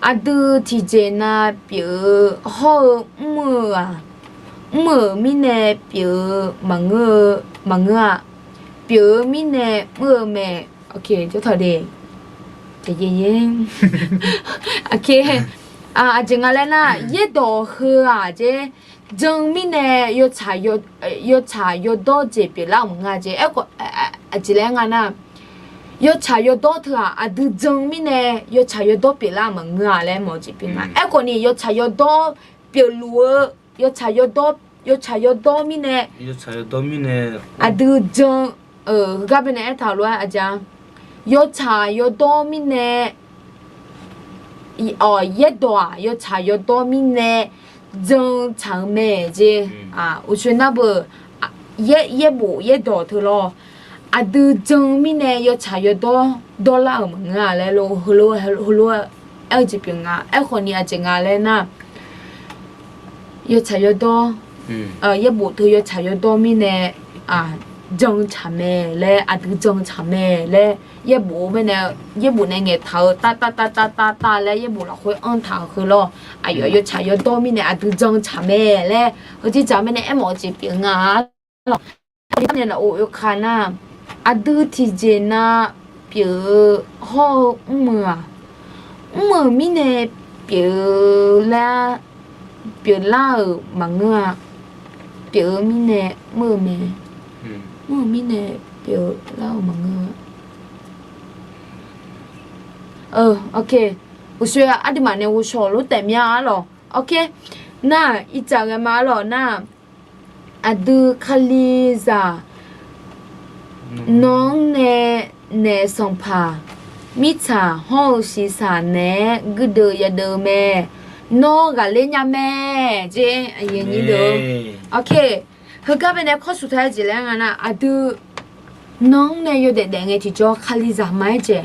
Aqdui tiqjeq nav pyeuf-eu hawr-eu mr-eu-aq, mr-euq mirnae pyeuf-eu maqngeur-a. Pyeuf-eu mirnae mr-eu mae. Aqjeq nga laer nar, yaerdawq heu-aq jeq, jan mirnae yawtsaq yawdawr jeq pyeuflar-euq maqngeur-a jeq. Aqjeq laer nga nar, yawtsaq yawdawr teu-aq aqdui jan mirnae yawtsaq yawdawr pyeuflar-euq maqngeur-a laer mawf-eu jeq pyeuf nga. Aerkhawfni yawtsaq yawdawr pyeufluf-eu, yawtsaq yawdawr, yawtsaq yawdawr mirnae, aqdui jan, heugar baenae aertaq-eu lof-aer aqjeq, yawtsaq yawdawr mirnae, yaerdawq-aq yawtsaq yawdawr mirnae jan tsaq-eu mae jeq. Uqshoe nar beu, yaerbof yaerdawq teu lawr, aqdui jan mirnae yawtsaq yawdawr dawrlar-euq maqngeur-a laer lof, heulof-aer aer-eu jeq pyeuf nga. Aerkhawfni aqjeq nga laer nar, yawtsaq yawdawr, yaerbof teu yawtsaq yawdawr mirnae jan tsaq mae laer, aqdui jan tsaq mae laer, yaerbof-eu mirnae, yaerbof nae ngaeqtaq-eu tav tav tav tav tav tav laer yaerbof lafkhoer anr taq-euq heu lawr, aqyawf yawtsaq yawdawr mirnae aqdui jan tsaq mae laer, heujeq dzaq mirnae aermawf-eu jeq pyeuf nga lawr. Aqdui nae laf-or oeka nar, aqdui tiqjeq nav pyeuf-eu hawr-eu mr-eu-aq, mr-euq mirnae pyeuf lar, pyeuflar-euq maqngeur-a. Pyeuf-eu mirnae mr-eu mae. Mr-euq mirnae pyeuflar-euq maqngeur-a. Uqshoe aqduimaf nae ghovshaw lof taef mya arlawq. Nar, ircaf ghae ma arlawq nar, aqdui Kalizaq nawq-anr nae naef sanqpaq mirtsaq hawr-eu shiqshaq naeq-aer guirdeuv yadeuv-eu mae. Nawr ghaqler nya mae jeq. Heugar baenae kawr shuq taq-aer jeq laer nga nar, aqdui nawq-anr nae yawdaef daef ngae tiqjawr Kalizaq ma-aer jeq,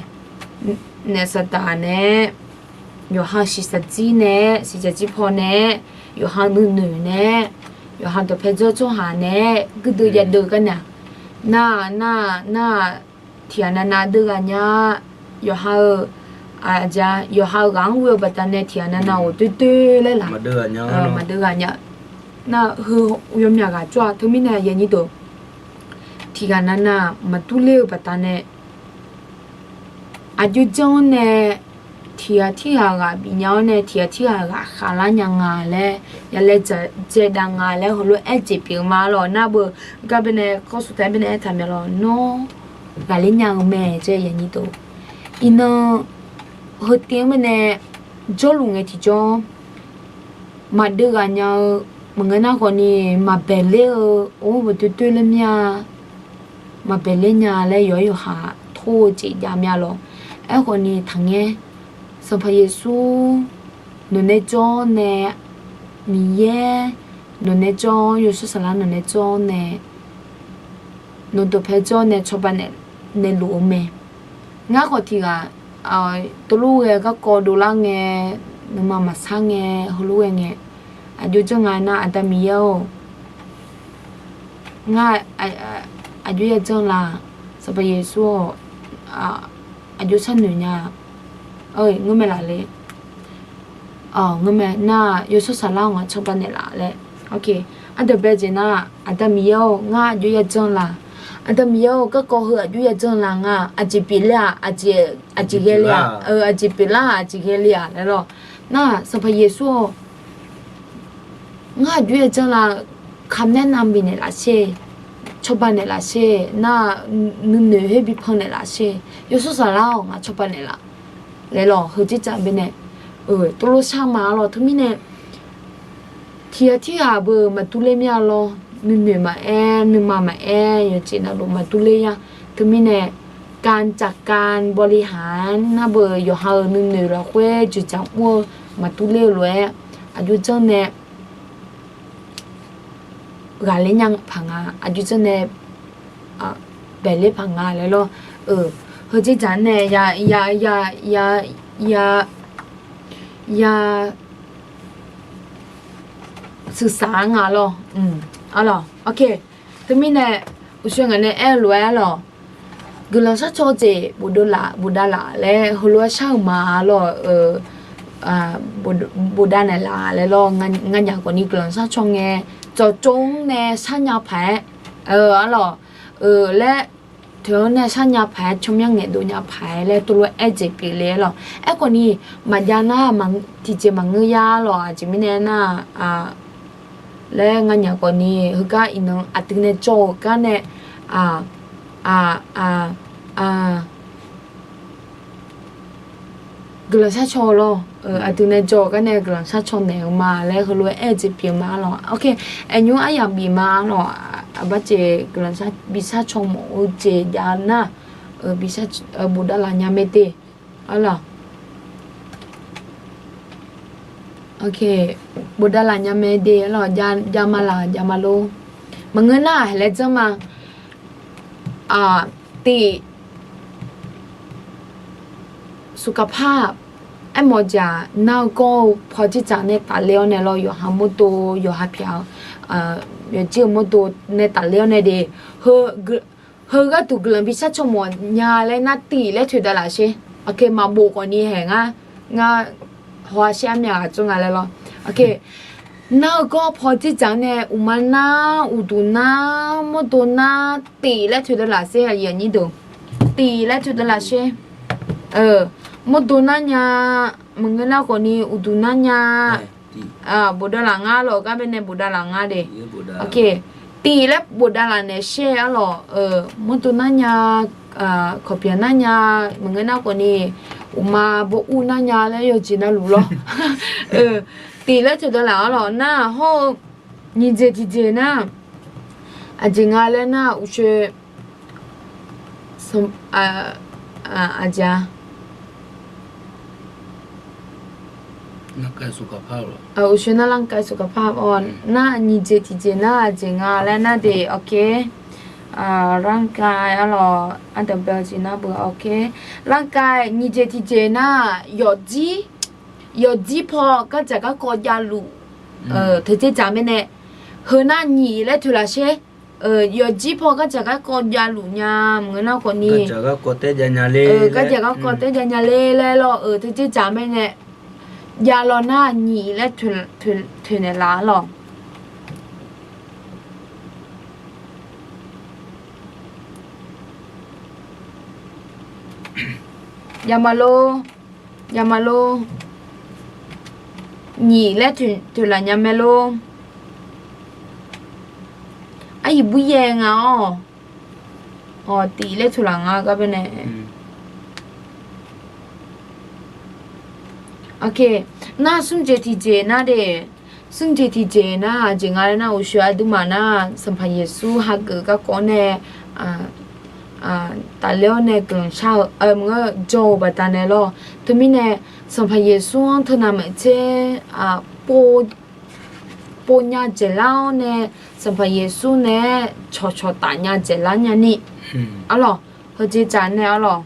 naef saqdaq nae, yawqha shiqshaq jir nae, shiqshaq jir paw nae, yawqha nuinoeq nae, yawqha dawqpae dzawr tsawrhaq nae guirdeuv yadeuv gar nae, nar, nar, nar, tiqghaq navnav deuv ghaq nya. Yawqha-eu, aqja, yawqha-eu ghaq-anr ghoe-eu baqdanae tiqghaq navnav ghawq doer doer laer laq, maqdeuv ghaq nya. Nar heu yawmyaq ghaq jawr-a. Teumirnae aqyuif aqnyir deuq, tiqghaq navnav maqdur ler-eu baqdanae, aqjox janr nae tiq ghaq tirghaq ghaq bifnya-awr nae tiq ghaq tirghaq ghaq khaqlar nya nga laer, ya laer dzaedav nga laer heulof-aer aerjeq pyeuf-eu ma lawq. Nar beu gar baenae kawr su taef-aer baenae aertaq mya lawq. Nawr ghaqler nya-eu mae. Iqnan heu tiv-anr baenae jawrluf ngae tiqjawr maqdeuv ghaq nya-eu maqngeur nar khawfni maqbaeq ler-eu or baqdoer doer ler mya maqbaeq ler nya laer yawqha yawqha tor-eu jeq jav mya lawq. Aerkhawfni taqngaer, Sanqpaq Yeqsur nawqnae jawr nae, Miqyaer nawqnae jawr, Yawshawr Saflar nawqnae jawr nae, nawq dawqpae jawr nae cawba naeq, naeqluf-eu mae. Ngar khawf tiq ghaq, teulof ghae garkawv dovlar ngae, nuima maqsar ngae, heulof ghae ngae, aqjox janr nga nar, Aqda Miqyaer-or, ngar aqjox yajanr la? Sanqpaq Yeqsur-or, aqjox sharnoeq nya? Ngeur mae laf le. Ngeur mae nar, Yawshawr Saflar-or, ngaq cawba naeqlaf laer. Ardanqbae jeq nar, Aqda Miqyaer-or, ngar aqjox yajanr la? Aqda Miqyaer-or, garkawv heu aqjox yajanr la nga? Aqjeq pyeufler-aq, aqjeq ghae le-aq, aqjeq pyeuflar-aq, aqjeq ghae le-aq laer lawq. Nar, Sanqpaq Yeqsur-or, ngar aqjox yajanr la? Kamq naeq nav bifnaeq laf sher, cawba naeq laf sher nar, nuinoeq her bipan naeq laf sher. Yawshawr Saflar-or, ngaq cawba naeqlaf laer lawq. Heuzir dzaq baenae teulof shar ma-a lawq. Teumirnae tiq ghaq tirghaq beu maqdur ler mir-a lawr. Nuinoeq maqaer, nuima maqaer, yawqjeq navluf maqdur ler-a. Teumirnae การจัดการบริหาร nar beu yawqha-euq nuinoeq lafkhoer jeqdzaq mr-eu maqdur ler-eu lof-aer, aqjox janr nae ghaqler nya paq nga, aqjox janr nae baeqler paq nga laer lawr. Heuzir dzaq nae ya, ya, ya, ya, ya, ya ศึกษา nga lawr. Arlawq, ok. Teumirnae uqshoe ngaq nae aer-eu lof-aer lawq, guiqlanq sharcaw-eu jeq bofdav laf, bofdav laf laer heulof-aer shar-euq ma lawq. Bofdav naeqlaf laer lawr. Nganyaf khawfni guiqlanq sharcaw ngae, tsawqtsov-anr nae sharnya paq-aer, arlawq, laer toeq-anr nae sharnya paq-aer, tsawrmyanr ngaeqdov nya paq-aer laer teulof-aer aerjeq pyeufle-aer lawq. Aerkhawfni maqjav nar, tiqjeq maqngeur ya lawq. Aqjeq mirnae aernar, laer nganyaf khawfni heugar iqnan aqdui nae cawv-euq gar nae, guiqlanq sharcaw lawr. Aqdui nae cawv-euq gar nae guiqlanq sharcaw naeq-eu ma laer heulof-aer aer-eu jeq pyeuf ma lawq. Ok, aernymr aryamq bif ma lawq. Aqbar jeq guiqlanq bi sharcaw mawf-eu jeq jav nar, bofdav laf nya mae de. Arlawq, ok, bofdav laf nya mae de. Arlawq, jav ma laf, jav ma lor. Maqngeur nar-aq, haeq laer janr ma. Tif สุขภาพ aermawf-eu jeq-aq, nar-eu gawr-eu paw dzerdzaq nae tafler-awr nae lawr, yawqha mawrdo, yawqha pyaq-eu, yawqjir-eu mawrdo nae tafler-awr nae de, heu gharduq guiqlanq bi sharcaw mawf nya laer nar, tif laer toeqdav laf sher. Ok, maqbof khawfni haeq ngar, ngar haw-a shaer armyav ghaq tsov nga laer lawr. Ok, nar-eu gawr paw dzerdzaq-anr nae uqma nar, uqduq nar, mawrdo nar, tif laer toeqdav laf sher, aqyuif aqnyir deuq. Tif laer toeqdav laf sher. Mawrdo nar nya, maqngeur nar khawfni uqduq nar nya. Bofdav laf ngar lawq, gar baenae bofdav laf ngar de. Ok, tif laer bofdav laf naeq sher arlawq. Mawrdo nar nya, kawqpyaq nar nya, maqngeur nar khawfni uqma bawr ur nar nya laer yawjeq navluf lawr. Tif laer toeqdav laf arlawq nar, hawr-eu nyiq jeq tiqjeq nar, aqjeq nga laer nar uqshoe aqjeq-a, uqshoe nar ร่างกายสุขภาพ awr nar, nyiq jeq tiqjeq nar aqjeq nga laer nar de. Ok, ร่างกาย arlawq, ardanqbae-eu jeq nar beu. Ok, ร่างกาย nyiq jeq tiqjeq nar, yawfjir, yawfjir paw gardzaq garkawv javluf, teu dzerdzaq mirnae, heu nar nyiq laer toeqlaf sher. Yawfjir paw gardzaq garkawv javluf nya, maqngeur nar khawfni gardzaq garkawv taer jav nya ler laer lawr. Teu dzerdzaq mirnae, javlawr nar nyiq laer toeqnaeq laf arlawq. Javma lor. Yama lor. Nyiq laer toeqlaf nya mae lor. Aryiq buryaer nga-awr. Awq, tiq laer toeqlaf nga gar baenae. Nar smr jeq tiqjeq nar de, smr jeq tiqjeq nar aqjeq nga laer nar, uqshoe aqduimaf nar Sanqpaq Yeqsur hageuf garkawv nae tafler-awr nae guiqlanq shar-eu maqngeur, jawr-eu baqdanae lor. Teumirnae Sanqpaq Yeqsur-anr teunav maeqtser pov nya dzaeqlar-awr nae, Sanqpaq Yeqsur nae-aer cawqcawq taf nya dzaeqlar nyani. Arlawq, heujeq dzaq nae arlawq.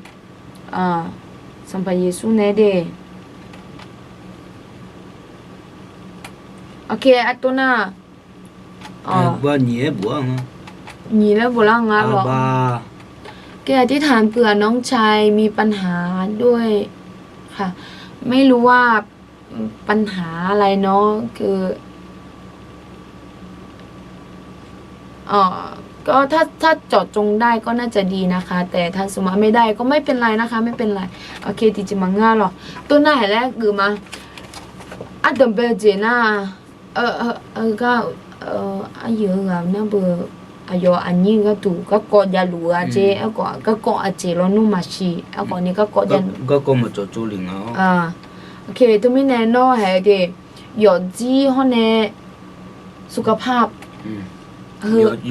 Sanqpaq Yeqsur nae de. Aqkaq artov nar, nyiq laer bof lar nga lawq. แก้ อธิษฐานเผื่อน้องชายมีปัญหาด้วย ค่ะ ไม่รู้ว่า ปัญหาอะไรเนาะ คือ ก็ถ้า ถ้าเจาะจงได้ก็น่าจะดีนะคะ แต่ถ้าสมมติไม่ได้ก็ไม่เป็นไรนะคะ ไม่เป็นไร aqkaq tiqjeq maqngeur lawq. Tov nar haiq laer geuf ma. Ardanqbae jeq nar, gar, aryiq-eu ghaq nar beu, aqyawf aqnyir gharduq garkawv javluf-eu-a jeq, aerkhawf garkawv aqjeq lawnmr maqsiq, aerkhawf ni garkawv javluf, garkawv maqcawq tsov lef nga-awr. Aqkaq teumirnae nawr haiq de, yawfjir hawr nae สุขภาพ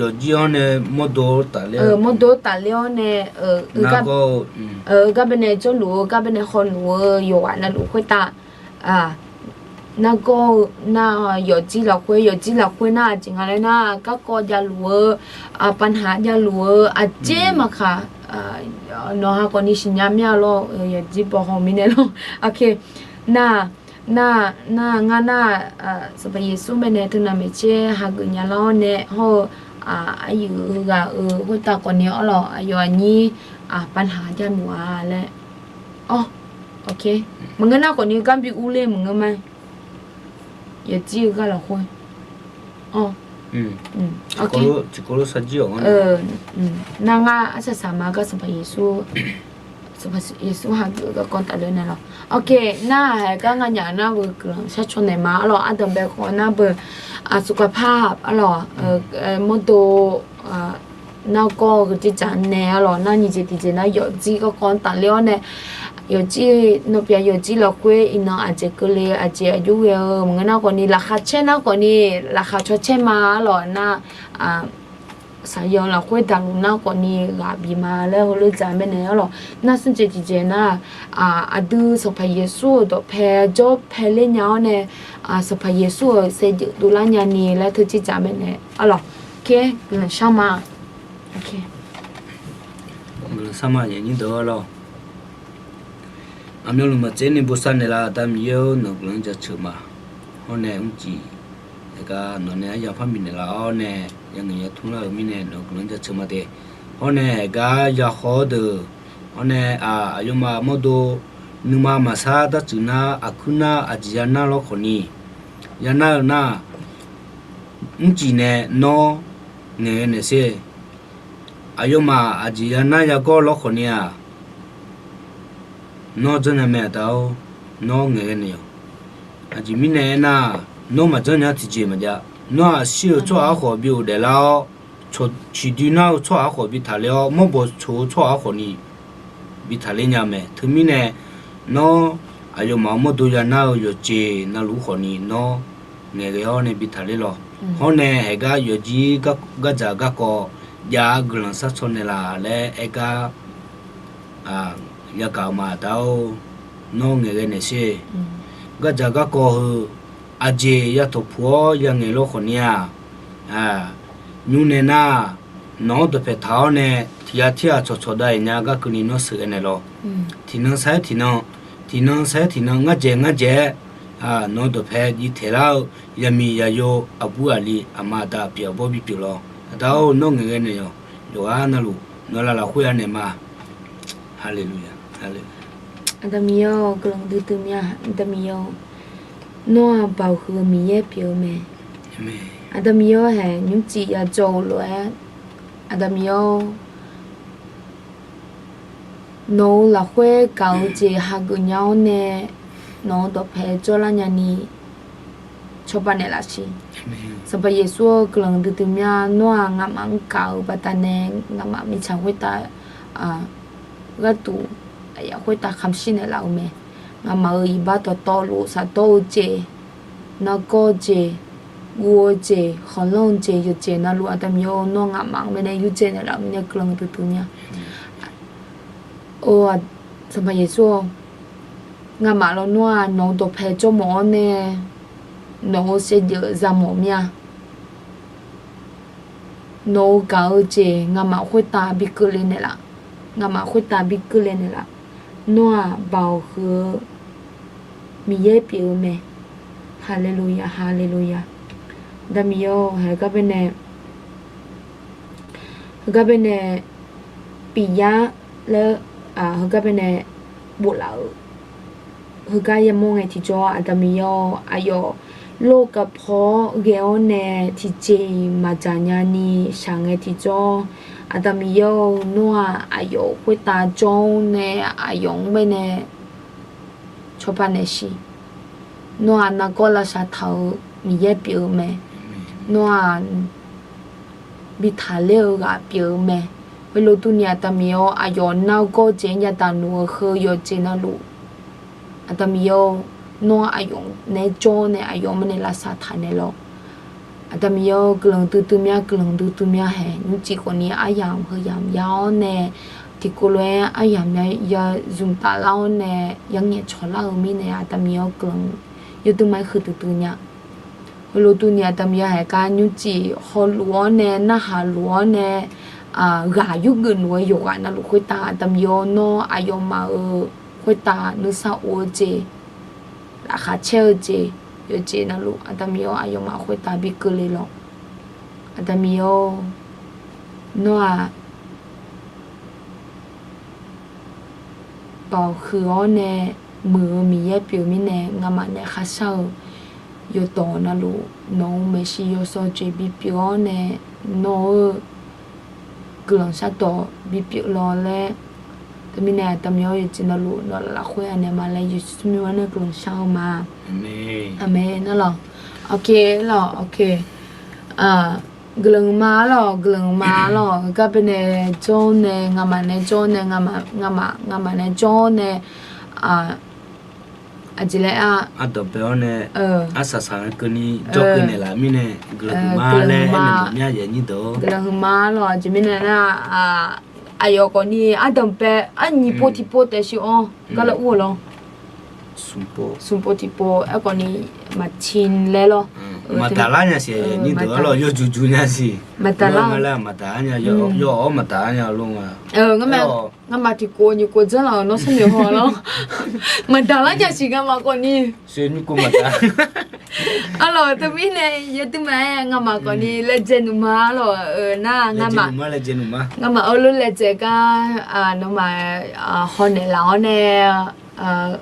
yawfjir hawr nae mawrdo tafler, mawrdo tafler-awr nae, gar baenae jawrluf-eu, gar baenae hawluf-eu yawqghaq navluf khoertav nargawr-eu nar, yawfjir lafkhoer, yawfjir lafkhoer nar aqjeq nga laer nar, garkawv javluf-eu, ปัญหา javluf-eu aqjeq maqkaq, nawq ha khawfni siqnya mir-a lawr, yawfjir baw haw mirnae lawr. Nar, nar, nar, ngar nar, Sanqpaq Yeqsur baenae teunav maeqtser hageuf nya lar-awr nae hawr-eu, aryiq-eu ghaq-euq khoertav khawfni arlawq, aqyawf aqnyir, ปัญหา javluf-a laer. Awr, maqngeur nar khawfni gar bi urler maqngeur ma. Yawfjir-eu gar lafkhoer. Awr, tiqkawv lof sarjir-awq. Nar ngar arsaq saq ma gar Sanqpaq Yeqsur, Sanqpaq Yeqsur hageuf-eu garkawv tafler nae lawq. Awr, nar haiq gar nganyaf nar beu guiqlanq sharcaw naeq ma arlawq, ardanqbae khawf nar beu, สุขภาพ arlawq, mawrdo nargawr-eu jeqjaq nae arlawq, nar nyiq jeq tiqjeq nar yawfjir garkawv-anr tafler-awr nae, yawfjir, nawpyav yawfjir lafkhoer iqnan aqjeq keuvle, aqjeq aqjox ghae-eu maqngeur nar khawfni, laqkhaq caer nar khawfni, laqkhaq caw caer ma arlawq, nar saqyanq lafkhoer daqluf nar khawfni ghaq bif ma laer heulof dzaq baenae arlawq. Nar smr jeq tiqjeq nar, aqdui Sanqpaq Yeqsur-euq dawqpae jawr pae ler nya-awr nae, Sanqpaq Yeqsur-euq saevdzeuf dovlar nyani laer teujeq dzaq baenae arlawq. Guiqlanq shar ma. Guiqlanq shar ma, aqnyir deuq arlawq. Aqmyanluf maqtser ni bosav naeqlaf, Aqda Miqyaer-or, nawq-eu guiqlanq-anr jaceuq ma. Hawr nae mrcif haeqgar nawq nae aryamq par bifnaeq laf-awr nae, yangaq yatmr lar-euq mirnae nawq-eu guiqlanq-anr jaceuq ma de. Hawr nae haeqgar yahaw-awr deuq, hawr nae aqyawfmaf mawrdo nuima maqsar dartsuif nar, aqkuir nar aqjeq yanar lawr khawfni, yanar-eu nar, mrcif nae nawr ngaeqghae naeqsher. Aqyawfmaf aqjeq yanar yagawr lawr khawfni-aq, nawr janrnya mae, Aqda-or, nawr ngaeqghae naeq-awq. Aqjeq mirnae aernar, nawr maqjanr nya tiqjeq maqjav. Nawr-aq shir-eu tsawrhaq-anr khawf bi ghofdaef lar-awr, ciqdui nar-eu tsawrhaq-anr khawf bi taqler-awr, mawrbawq coq-eu tsawrhaq-anr khawfni bi taqler nya mae. Teumirnae, nawr aqyawfmaf-euq mawrdo yanar-eu yawqjeq navluf khawfni nawr ngaeqghae-awr nae bi taqler lawq. Hawr nae haeqgar yawqjir gardzaq garkawv jav-awr guiqlanq sharcaw naeqlaf laer aergar yagaq-euq ma, Aqda-or, nawr ngaeqghae naeqsher. Gardzaq garkawv heu aqjeq yatawq puq-awr yangaeq lawr khawfni-aq, nymr nae nar, nawq-anr dawqpae taq-awr nae tiq ghaq tir ghaq cawqcawq dav-iq nya gar keuvni nawr sheuqghae naeq lawq. Tiqnan sar-aer tiqnan, tiqnan sar-aer tiqnan, ngar dzaeq ngar dzaeq-aer, nawq-eu dawqpae jitaeq lar-eu yaqmiq yaqyo, aqbur aqli, aqma aqda, aqpyeuf aqbawr bipyeuf lawq. Aqda-or, nawr ngaeqghae naeq-awq. Yawqghaq navluf nawq-eu laf lafkhoer yanaeq ma. Haleluya. Aqda Miqyaer-or, guiqlanq duidui mya. Aqda Miqyaer-or, nawr-aq Baoq huiq-eu Miqyaer pyeuf-eu mae. Aqda Miqyaer-or, haeq nymrcif yadzaw-eu lof-aer, Aqda Miqyaer-or, Nawq-euq lafkhoer gaq-eu jeq hageuf nya-awr nae, nawq-euq dawqpae jawrlar nyani cawba naeqlaf siq. Sanqpaq Yeqsur-eu guiqlanq duidui mya, nawr-aq ngamaf-anr gaq-euq baqdanae, ngamaf mirtsaq khoertav gharduq aqyaf khoertav kamq shir naeqlaf-eu mae. Ngamaf-euq iqbax dawqtawvluf shafdawr-eu jeq, nargawr-eu jeq, guv-eu jeq, khanqlanr-eu jeq, yawqjeq navluf Aqda Miqyaer-or, nawr ngamaf-anr baenae yurdzae naeqlaf-euq mirnae guiqlanq duidui mya. Or, Sanqpaq Yeqsur-or, ngamaf lawnmr-aq nawq-euq dawqpae jawrmawf-awr nae, nawq-euq saevdzeuf zaqmawf mir-a. Nawq-euq gaq-eu jeq ngamaf khoertav bi keuvle naeqlaf. Ngamaf khoertav bi keuvle naeqlaf. Nawr-aq Baoq huiq-eu Miqyaer pyeuf-eu mae. Haleluya, haleluya. Aqda Miqyaer-or, heugar baenae, heugar baenae, piqyar laer, heugar baenae boflaf-euq, heugar yamawr ngae tiqjawr, Aqda Miqyaer-or, aqyawf lor kavpaw-awr ghae-awr nae tiqjeq-iq maqdzaq nyani shaq ngae tiqjawr, Aqda Miqyaer-or, nawr-aq aqyawf khoertav jawr-awr nae aqyawf-anr baenae cawba naeqlaf siq. Nawr-aq nargawr lavsav taq-euq Miqyaer pyeuf-eu mae. Nawr-aq bi taqler-eu ghaq pyeuf-eu mae. Khoerlof durni Aqda Miqyaer-or, aqyawf nargawr jeq-anr yadaq luf-eu heu yawqjeq navluf, Aqda Miqyaer-or, nawr aqyawf naeq-aer jawr nae aqyawf-anr baenae lavsav taq naeqlaf-awq. Aqda Miqyaer-or, guiqlanq duidui mya, guiqlanq duidui mya haeq, nymrcif khawfni aryamq heu yamq ya-awr nae, tiqkawv lof-aer aryamq ya zmq taflar-awr nae, yangaeq cawqlar-eu mirnae Aqda Miqyaer-or, guiqlanq yawduima-aer huiqdui dui nya. Heulof durni Aqda Miqyaer haeq gar nymrcif hawluf-awr nae, narhaq luf-awr nae, ghaq yurgeuf luf-eu yawqghaq navluf khoertav Aqda Miqyaer-or, nawr aqyawfmaf-euq khoertav nuisar of-eu jeq, laqkhaq caer-eu jeq, yawqjeq navluf Aqda Miqyaer-or, aqyawfmaf khoertav bi keuvle lawq. Aqda Miqyaer-or, nawr-aq Baoq huiq-awr nae muiq-eu Miqyaer pyeuf-eu mirnae, ngamaf nae kharshar-eu yawqdawq navluf nawq-euq maeqshi yawshawr jeq bipyeuf-awr nae, nawq-euq guiqlanq shardawq bipyeuf lawq laer, teumirnae Aqda Miqyaer-or, yawqjeq navluf nawq lafkhoer anaeq ma laer Yeqsur tsawrmyanr-anr nae guiqlanq shar-eu ma. Aqmeq. Nar lawq. Ok, lawq, ok. Guiqlanq ma lawq, guiqlanq ma lawq, heugar baenae jawr nae, ngamaf nae jawr nae, ngamaf, ngamaf nae jawr nae, aqjeq laer-a, ardanq bae-awr nae, arsaq saq-aer keuvni jawr keuv naeqlaf mirnae guiqlanq huiqma laer aernaeq mawf mya yanyir deuq-or. Guiqlanq huiqma lawq, aqjeq mirnae nar, aqyawf khawfni ardanq bae, arnyiq pov tiqpov taef siq-awr gar laer ur-eu lawr. Smq pov tiqpov aerkhawfni maqtiq laer lawr. Maqdaq lar nya siq, yanyir deuq-or lawq, yawjuq juq nya siq. Maqdaq lar nga laer maqdaq nya, yawr-awr maqdaq nya lor nga. Ngamaf tiqkov nyiq kov dzanr laf-euq nawr smrnoeq haw lawr. Maqdaq lar nya siq ngamaf khawfni. Arlawq, teumirnae yawduima-aer ngamaf khawfni laejae nuima arlawq, nar ngamaf, ngamaf-euq lof laejae gar, nawmaf hawnaeq laf-awr nae,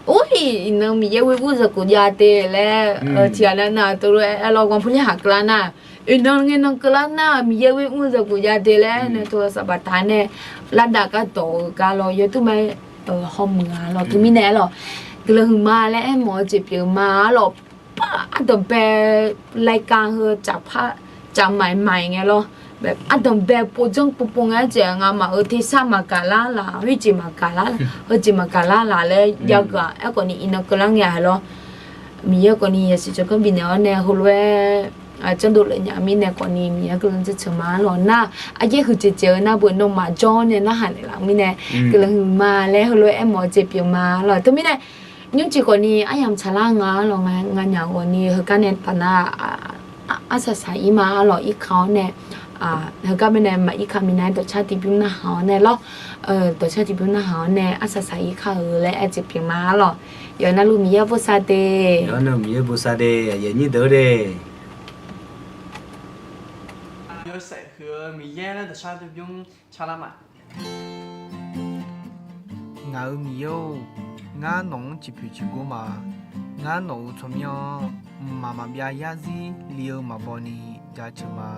ur-iq iqnan Miqyaer ghoer ur zaqguq jav te laer, tiqghaq nav nav teulof-aer lawr, ghanpuler haq keuvlar nar, iqnan ngae nan keuvlar nar Miqyaer ghoer ur zaqguq jav te laer nae teulof saqbaq taq nae lavdav gar dawq-eu gar lawr, yawduima-aer hawmuiq-a lawr. Teumirnae arlawq, guiqlanq huiqma laer aermawf-eu jeq pyeuf ma arlawq. Ardanq bae laeqkaq heu cafmaiq maiq ngae lawr. Ardanq bae povdzanr povpov ngae-aer jeq ngamaf-euq tersar maqgaq lar laf, khoerjeq maqgaq lar laf, heujeq maqgaq lar laf laer jav-eu-aq, aerkhawfni iqnan keuvlar ngae-a lawr. Miqyaer khawfni yasiq tsawrganr bifnaeq-awr nae heulof-aer janrdov lef nya mirnae khawfni Miqyaer guiqlanq jaceuq ma arlawq. Nar aryaer huiqdzaeq dzaeq-eu nar beu nawmaf jawr-awr nae narhaq naeqlaf-eu mirnae guiqlanq huiqma laer heulof-aer aermawf-eu jeq pyeuf ma arlawq. Teumirnae nymrcif khawfni aryamq tsaqlar nga arlawq, nganyaf ghawfni heugar nae tafnar arsaq saq-ir ma arlawq, irkaq-awr nae, heugar baenae maqir ka minav-aer dawqcar tiqbymr narhaq-awr nae lawr, dawqcar tiqbymr narhaq-awr nae arsaq saq-ir kar-eu laer aer jeq pyeuf ma arlawq. Yawqnavluf Miqyaer bosav de. Yawqnavluf Miqyaer bosav de, aqyuif aqnyir deuq-or de. Yawshaef huiq-eu Miqyaer laer dawqcar tiqbymr carlar ma. Ngaq-euq Miqyaer-or, ngar nawq-anr ciqpoeq ciqgor ma. Ngar nawq-euq tsawrmyanr-anr mqmaq maqbyav yarzir li-eu maqbaw ni jaceuq ma.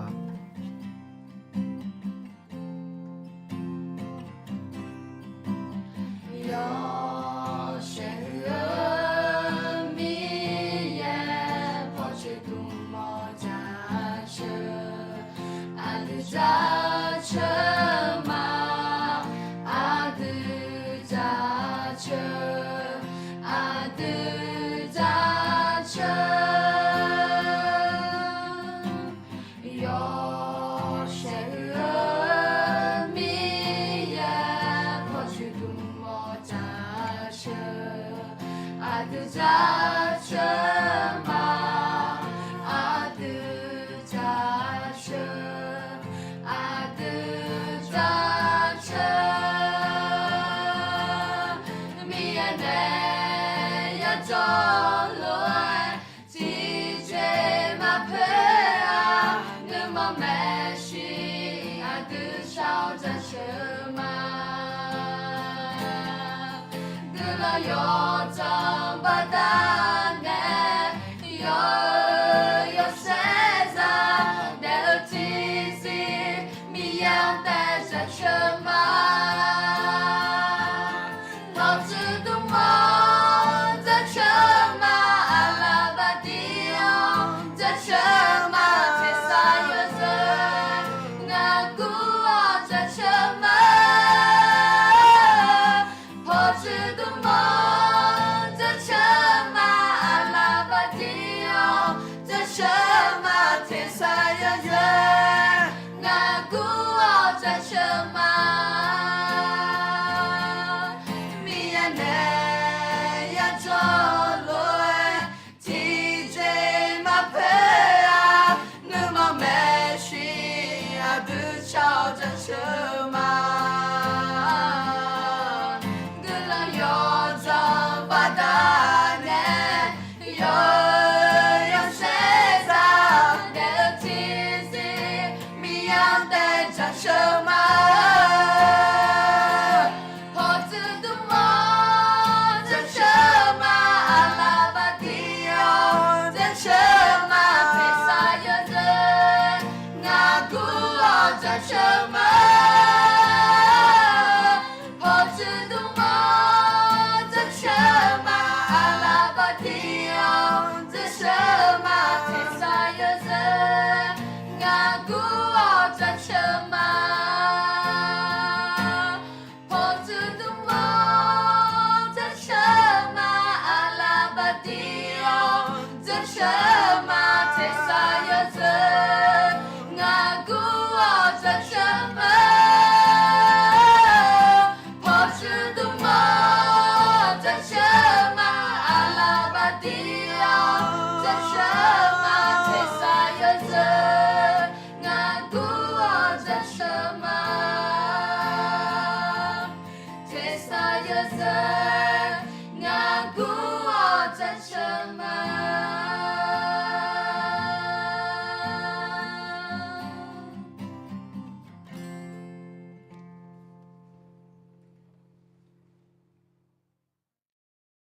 ceuq, aqdui jaceuq. Yawshaef-eu Miqyaer pawqtsuif dmq-awr jaceuq, aqdui jaceuq ma. Aqdui jaceuq, aqdui jaceuq. Miqyaer nae yajawr lof-aer tiqjeq maqpoeq-a. Nuima maeqshi aqdui shar-awr jaceuq ma. Guiqlanq yawdzanq baqda